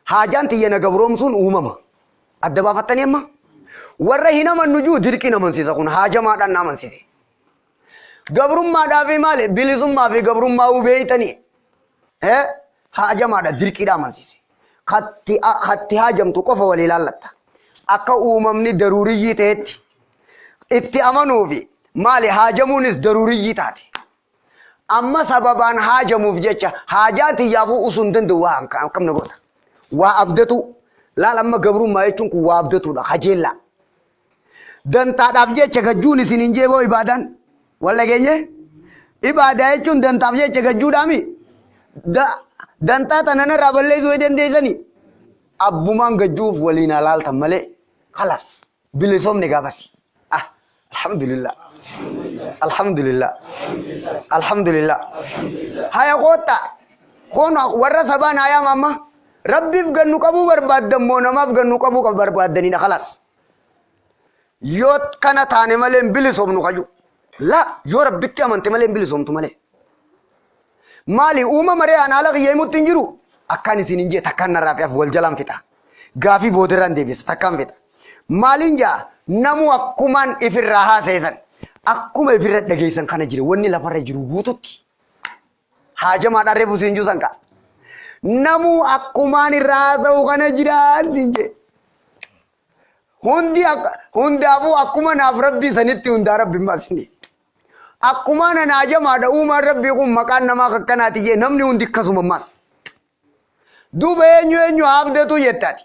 هاجان تيجي نقبرهم سون أمما أدبا فتني أما ورا هنا من نجو دركي نمن سيزا كون هاجمان أنا نمن سيزي Gabrummaadhaa fi maali? Bilisummaa fi gabrummaa hubeeytanii. Haajamaadha dirqiidha amansiise. Katti haajamtu qofa walii laallatta. Akka uumamni daruuriyyii ta'etti itti amanuufi maali haajamuunis daruuriyyii taate. Amma sababaan haajamuuf jecha haajaa tiyyaafuu usuu hin danda'u waa akkam na goota. Waa abdatu laal amma gabrummaa jechuun kun waa abdatuudha kajeellaa. Dantaadhaaf jecha gajjuun isin hin jeeboo ibaadaan wal dhageenye? Ibaadaa jechuun dantaaf jecha gajjuudhaami. Dantaa tana narraa balleessuu yoo dandeessani abbumaan gajjuuf waliin halaaltan malee kalas bilisoomne gaafas. Ah, alhamdulillah. Alhamdulillah. Alhamdulillah. Haya koota. Koon warra sabaan hayaam amma rabbiif gannu qabuu barbaaddan moo namaaf gannu qabuu barbaaddanidha kalas. Yoo kana taane malee hin bilisoomnu kayu. La yoo rabbitti amante malee hin bilisoomtu malee. Maali uumama ree an haala kiyya himutti hin jiru. Akkaan isin hin jee takkaan narraa fe'af wal jalaan fixa. Gaafii boodarraan deebisa takkaan fixa. Maaliin jaa namu akkumaan ifirraa haaseessan akkuma ifirra dhageessan kana jira wanni lafarra jiru guututti. Haajamaadhaan reefu siin juusan ka'a. Namu akkumaan irraa haasa'u kana jira siin jee. Hundi hundaafuu akkuma naaf rabbii sanitti hundaa rabbi hin baasini. Akkuma nan haajamaadha uumaan rabbii kun maqaan namaa akkanaati jee namni hundi akkasuma ammas. Duuba eenyu eenyu haabdatu jettaati.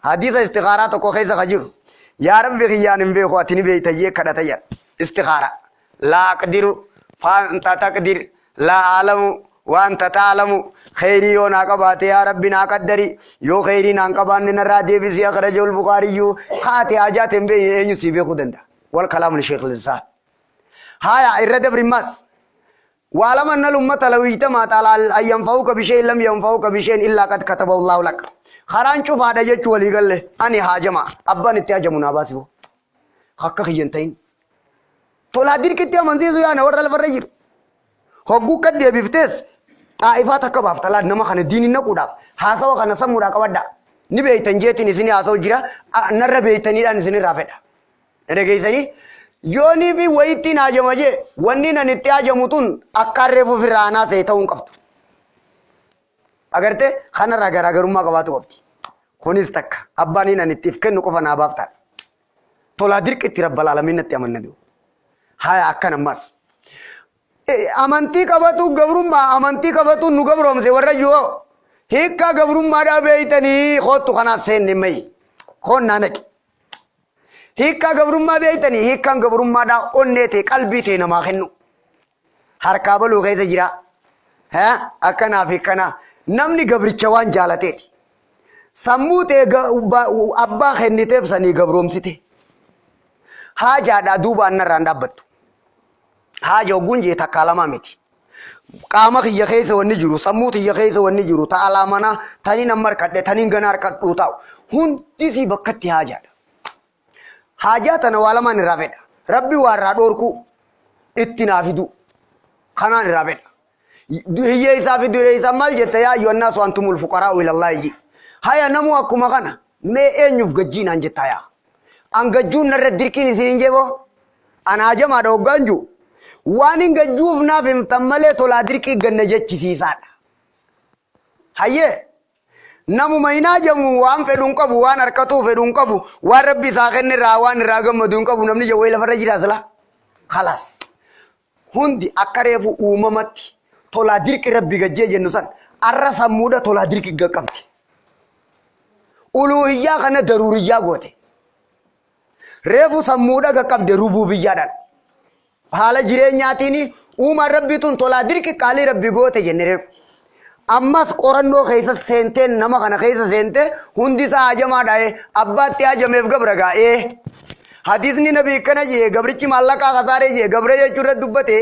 Hadiisa istikhaaraa tokko keessa ka jiru. Yaa rabbi kiyyaan hin beeku ati ni beekta jee kadhata jedha. Istikhaara. Laa aqdiru faanta taqdir laa aalamu waan ta'lamu kheyrii yoo naa qabaate yaa rabbi naa qaddari yoo kheyrii naan qabaanne narraa deebisi akhrajahu al-Bukhaariyyu haati haajaa hin beekne eenyu sii beekuu danda'a. Wal kalaamu li sheekh al-Islam. Haya irra dabri mas. واعلم أن الأمة لو اجتمعت على أن ينفعوك بشيء لم ينفعوك بشيء إلا قد كتبه الله لك. خران شوف هذا جت ولي قال له أني هاجما أبان اتهاجموا ناباسيو. حقك ينتين. تولا دير كتير منزل يا نور الفرجر. هقو كدي بيفتس. طائفة تكبر تلا نما خن دين نقودا. هاسوا خن سمورا كودا. نبي تنجيتي نسني هاسوا جرا نرى بيتني لا نسني رافدا. نرجع Yoonii fi wayittiin haajama jee wanni nan itti haajamu tun akka reefu firraanaa ta'e ta'uu hin qabdu. Agartee kanarraa garaagarummaa qabaatu qabdi. Kunis takka abbaan nan ittiif kennu qofa naa baaf ta'a. Tolaa dirqitti rabbal aalamiin natti amanna jiru. Haya akkan ammas. Amantii qabatu gabrummaa amantii qabatu nu gabroomse warra yoo hiikkaa gabrummaadhaa beeytanii kootu kanaaf seenne mayi. Koonnaa naqi. Hiikkaa gabrummaa beeytanii hiikkaan gabrummaadhaa onnee ta'e qalbii ta'e namaa kennu. Harkaa baluu keessa jira. Akkanaa fi akkanaa. Namni gabricha waan jaalateeti. Sammuu ta'e abbaa kenniteef sanii gabroomsite. Haajaadhaa duuba annarraan dhaabbattu. Haaja ogguun jee takkaa lamaa miti. Qaama kiyya keessa wanni jiru, sammuu kiyya keessa wanni jiru, ta'a lamanaa, taniin amma harkadhe, taniin gana harkadhuu taa'u. Hundisii bakkatti haajaadha. Haajaa tana waa lamaan irraa fedha. Rabbi waa irraa dhoorku itti naa fidu. Kanaan irraa fedha. Hiyyee isaa fi duree isaa maal jetta yaa ayyuhannaasu antumul fuqaraa'u ilallaahi ji. Haya namuu akkuma kana mee eenyuuf gajjii naan jettaa yaa. An gajjuun narra dirqiin isin hin jeeboo. An haajamaadha hoggaan jiru. Waan hin gajjuuf naaf himtan malee tolaa dirqii ganna jechisiisaadha. Hayyee. Namuma hin haajamu waan fedhu hin qabu waan harkatuu fedhu hin qabu waan rabbi isaa kenne irraa waan irraa gammadu hin qabu namni jawwee lafarra jira sila. Khalaas. Hundi akka reefu uumamatti tolaa dirqi rabbi gajjee jennu san arra sammuudha tolaa dirqi qaqqabdi. Uluhiyyaa kana daruuriyyaa goote. Reefu sammuudha qaqqabde rububiyyaadhaan. Haala jireenyaatiin uumaan rabbi tun tolaa dirqi qaalii rabbi goote jenne reefu. Ammas qorannoo keessa seenteen nama kana keessa seente hundi isaa hajamaa dha'ee abbaatti hajameef gabra gaa'ee. Hadiisni nabii akkana jee gabrichi maallaqaa kasaaree jee gabra jechuu irratti dubbate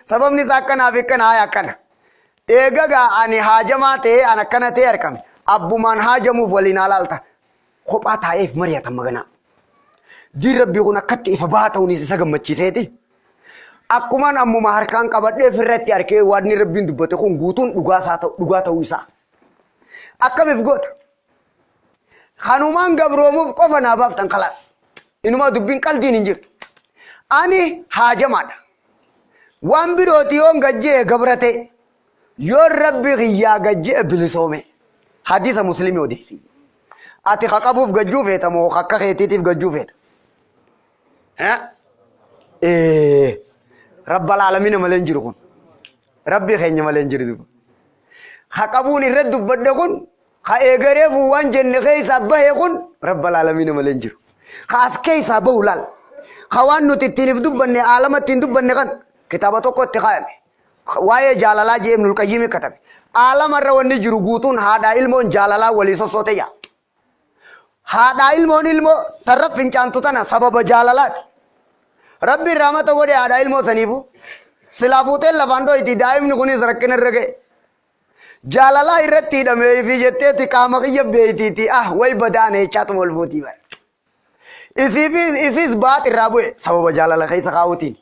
sababni isaa akkanaa fi akkana haa akkana. Eega gaa ani hajamaa ta'ee an akkana ta'e argame abbumaan hajamuuf waliin alaalta kophaa taa'eef mari'atan maganaa. Diin rabbii kun akkatti ifa bahaa ta'uunis isa gammachiiseeti. Akkumaan ammuma harkaan qabadhee ofirratti arkee waan rabbiin dubbate kun guutuun dhugaa ta'uu isaa. Akkamiif goota? Kanumaan gabroomuuf qofa naa baaftan kalaas. Inumaa dubbiin qalbiin hin jirtu. Ani haajamaadha. Waan birooti yoon gajjee gabrate, yoon rabbi kiyyaa gajjee bilisoome. Hadiisa Muslimii odeessi. Ati ka qabuuf gajjuu feeta moo akka keetiitiif gajjuu feeta? Rabbal aalamiina malee hin jiru kun. Rabbi keenya malee hin jiru duuba. Ka qabuun irra dubbadhe kun, ka eegareefu waan jenne keessaa bahe kun rabbal aalamiina malee hin jiru. Ka as keessaa bahu laal. Ka waan nuti ittiin if dubbanne, aalama ittiin dubbanne kan kitaaba tokko itti kaayame. Waa'ee jaalalaa jee Ibnul Qayyim katabe. Aalamarra wanni jiru guutuun haadhaa ilmoon jaalalaa walii sossoote yaa. Haadhaa ilmoon ilmoo tarra fincaantu tana sababa jaalalaati. Rabbi rahmata godhe haadhaa ilmoo saniifu. Silaa fuuteen lafaan dhoyti, daa'imni kunis rakkina irra ga'e. Jaalalaa irratti hidhamee fi jetteeti qaama kiyya beeytiiti, ah way badaane jechaatuma ol fuutii bara. Isiifis isis ba'aat irraa bu'e sababa jaalala keessa kaa'uutiin.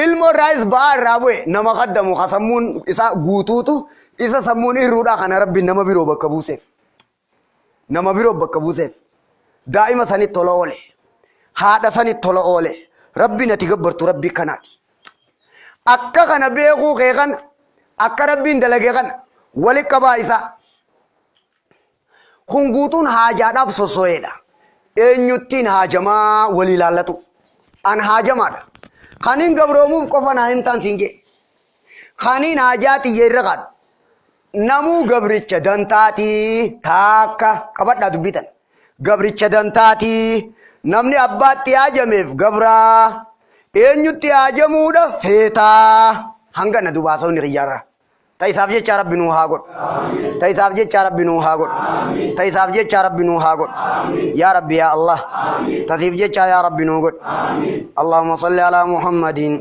Ilmoo irraayis ba'aa irraa bu'e. Nama kaddamu ka sammuun isaa guutuutu isa sammuun irruudhaa kana rabbiin nama biroo bakka buuseef. Nama biroo bakka buuseef. Daa'ima sanitti tola oole. Haadha sanitti tola oole. Rabbiin ati gabbartu rabbii kanaati. Akka kana beekuu kee kana, akka rabbiin dalage kana wali qabaa isaa. Kun guutuun haajaadhaaf sosso'eedha. Eenyuttiin haajamaa walii ilaallatu. An haajamaadha. Kaniin gabroomuuf qofa naa hin taan siin jee. Kaniin haajaa tiyya irra kaadhu. Namuu gabricha dantaatii taakka qabadhaa dubbitan. Gabricha dantaatii namni abbaatti haajameef gabraa. Eenyutti haajamuudha feetaa. Hanga na dubaasonni kiyyaarraa. Ta isaaf jecha Rabbi nuu haa godhu. Ta isaaf jecha Rabbi nuu haa godhu. Ta isaaf jecha Rabbi nuu haa godhu. Yaa Rabbi, yaa Allah. Ta siif jecha yaa Rabbi nuu godhu. Allahumma salli ala Muhammadin.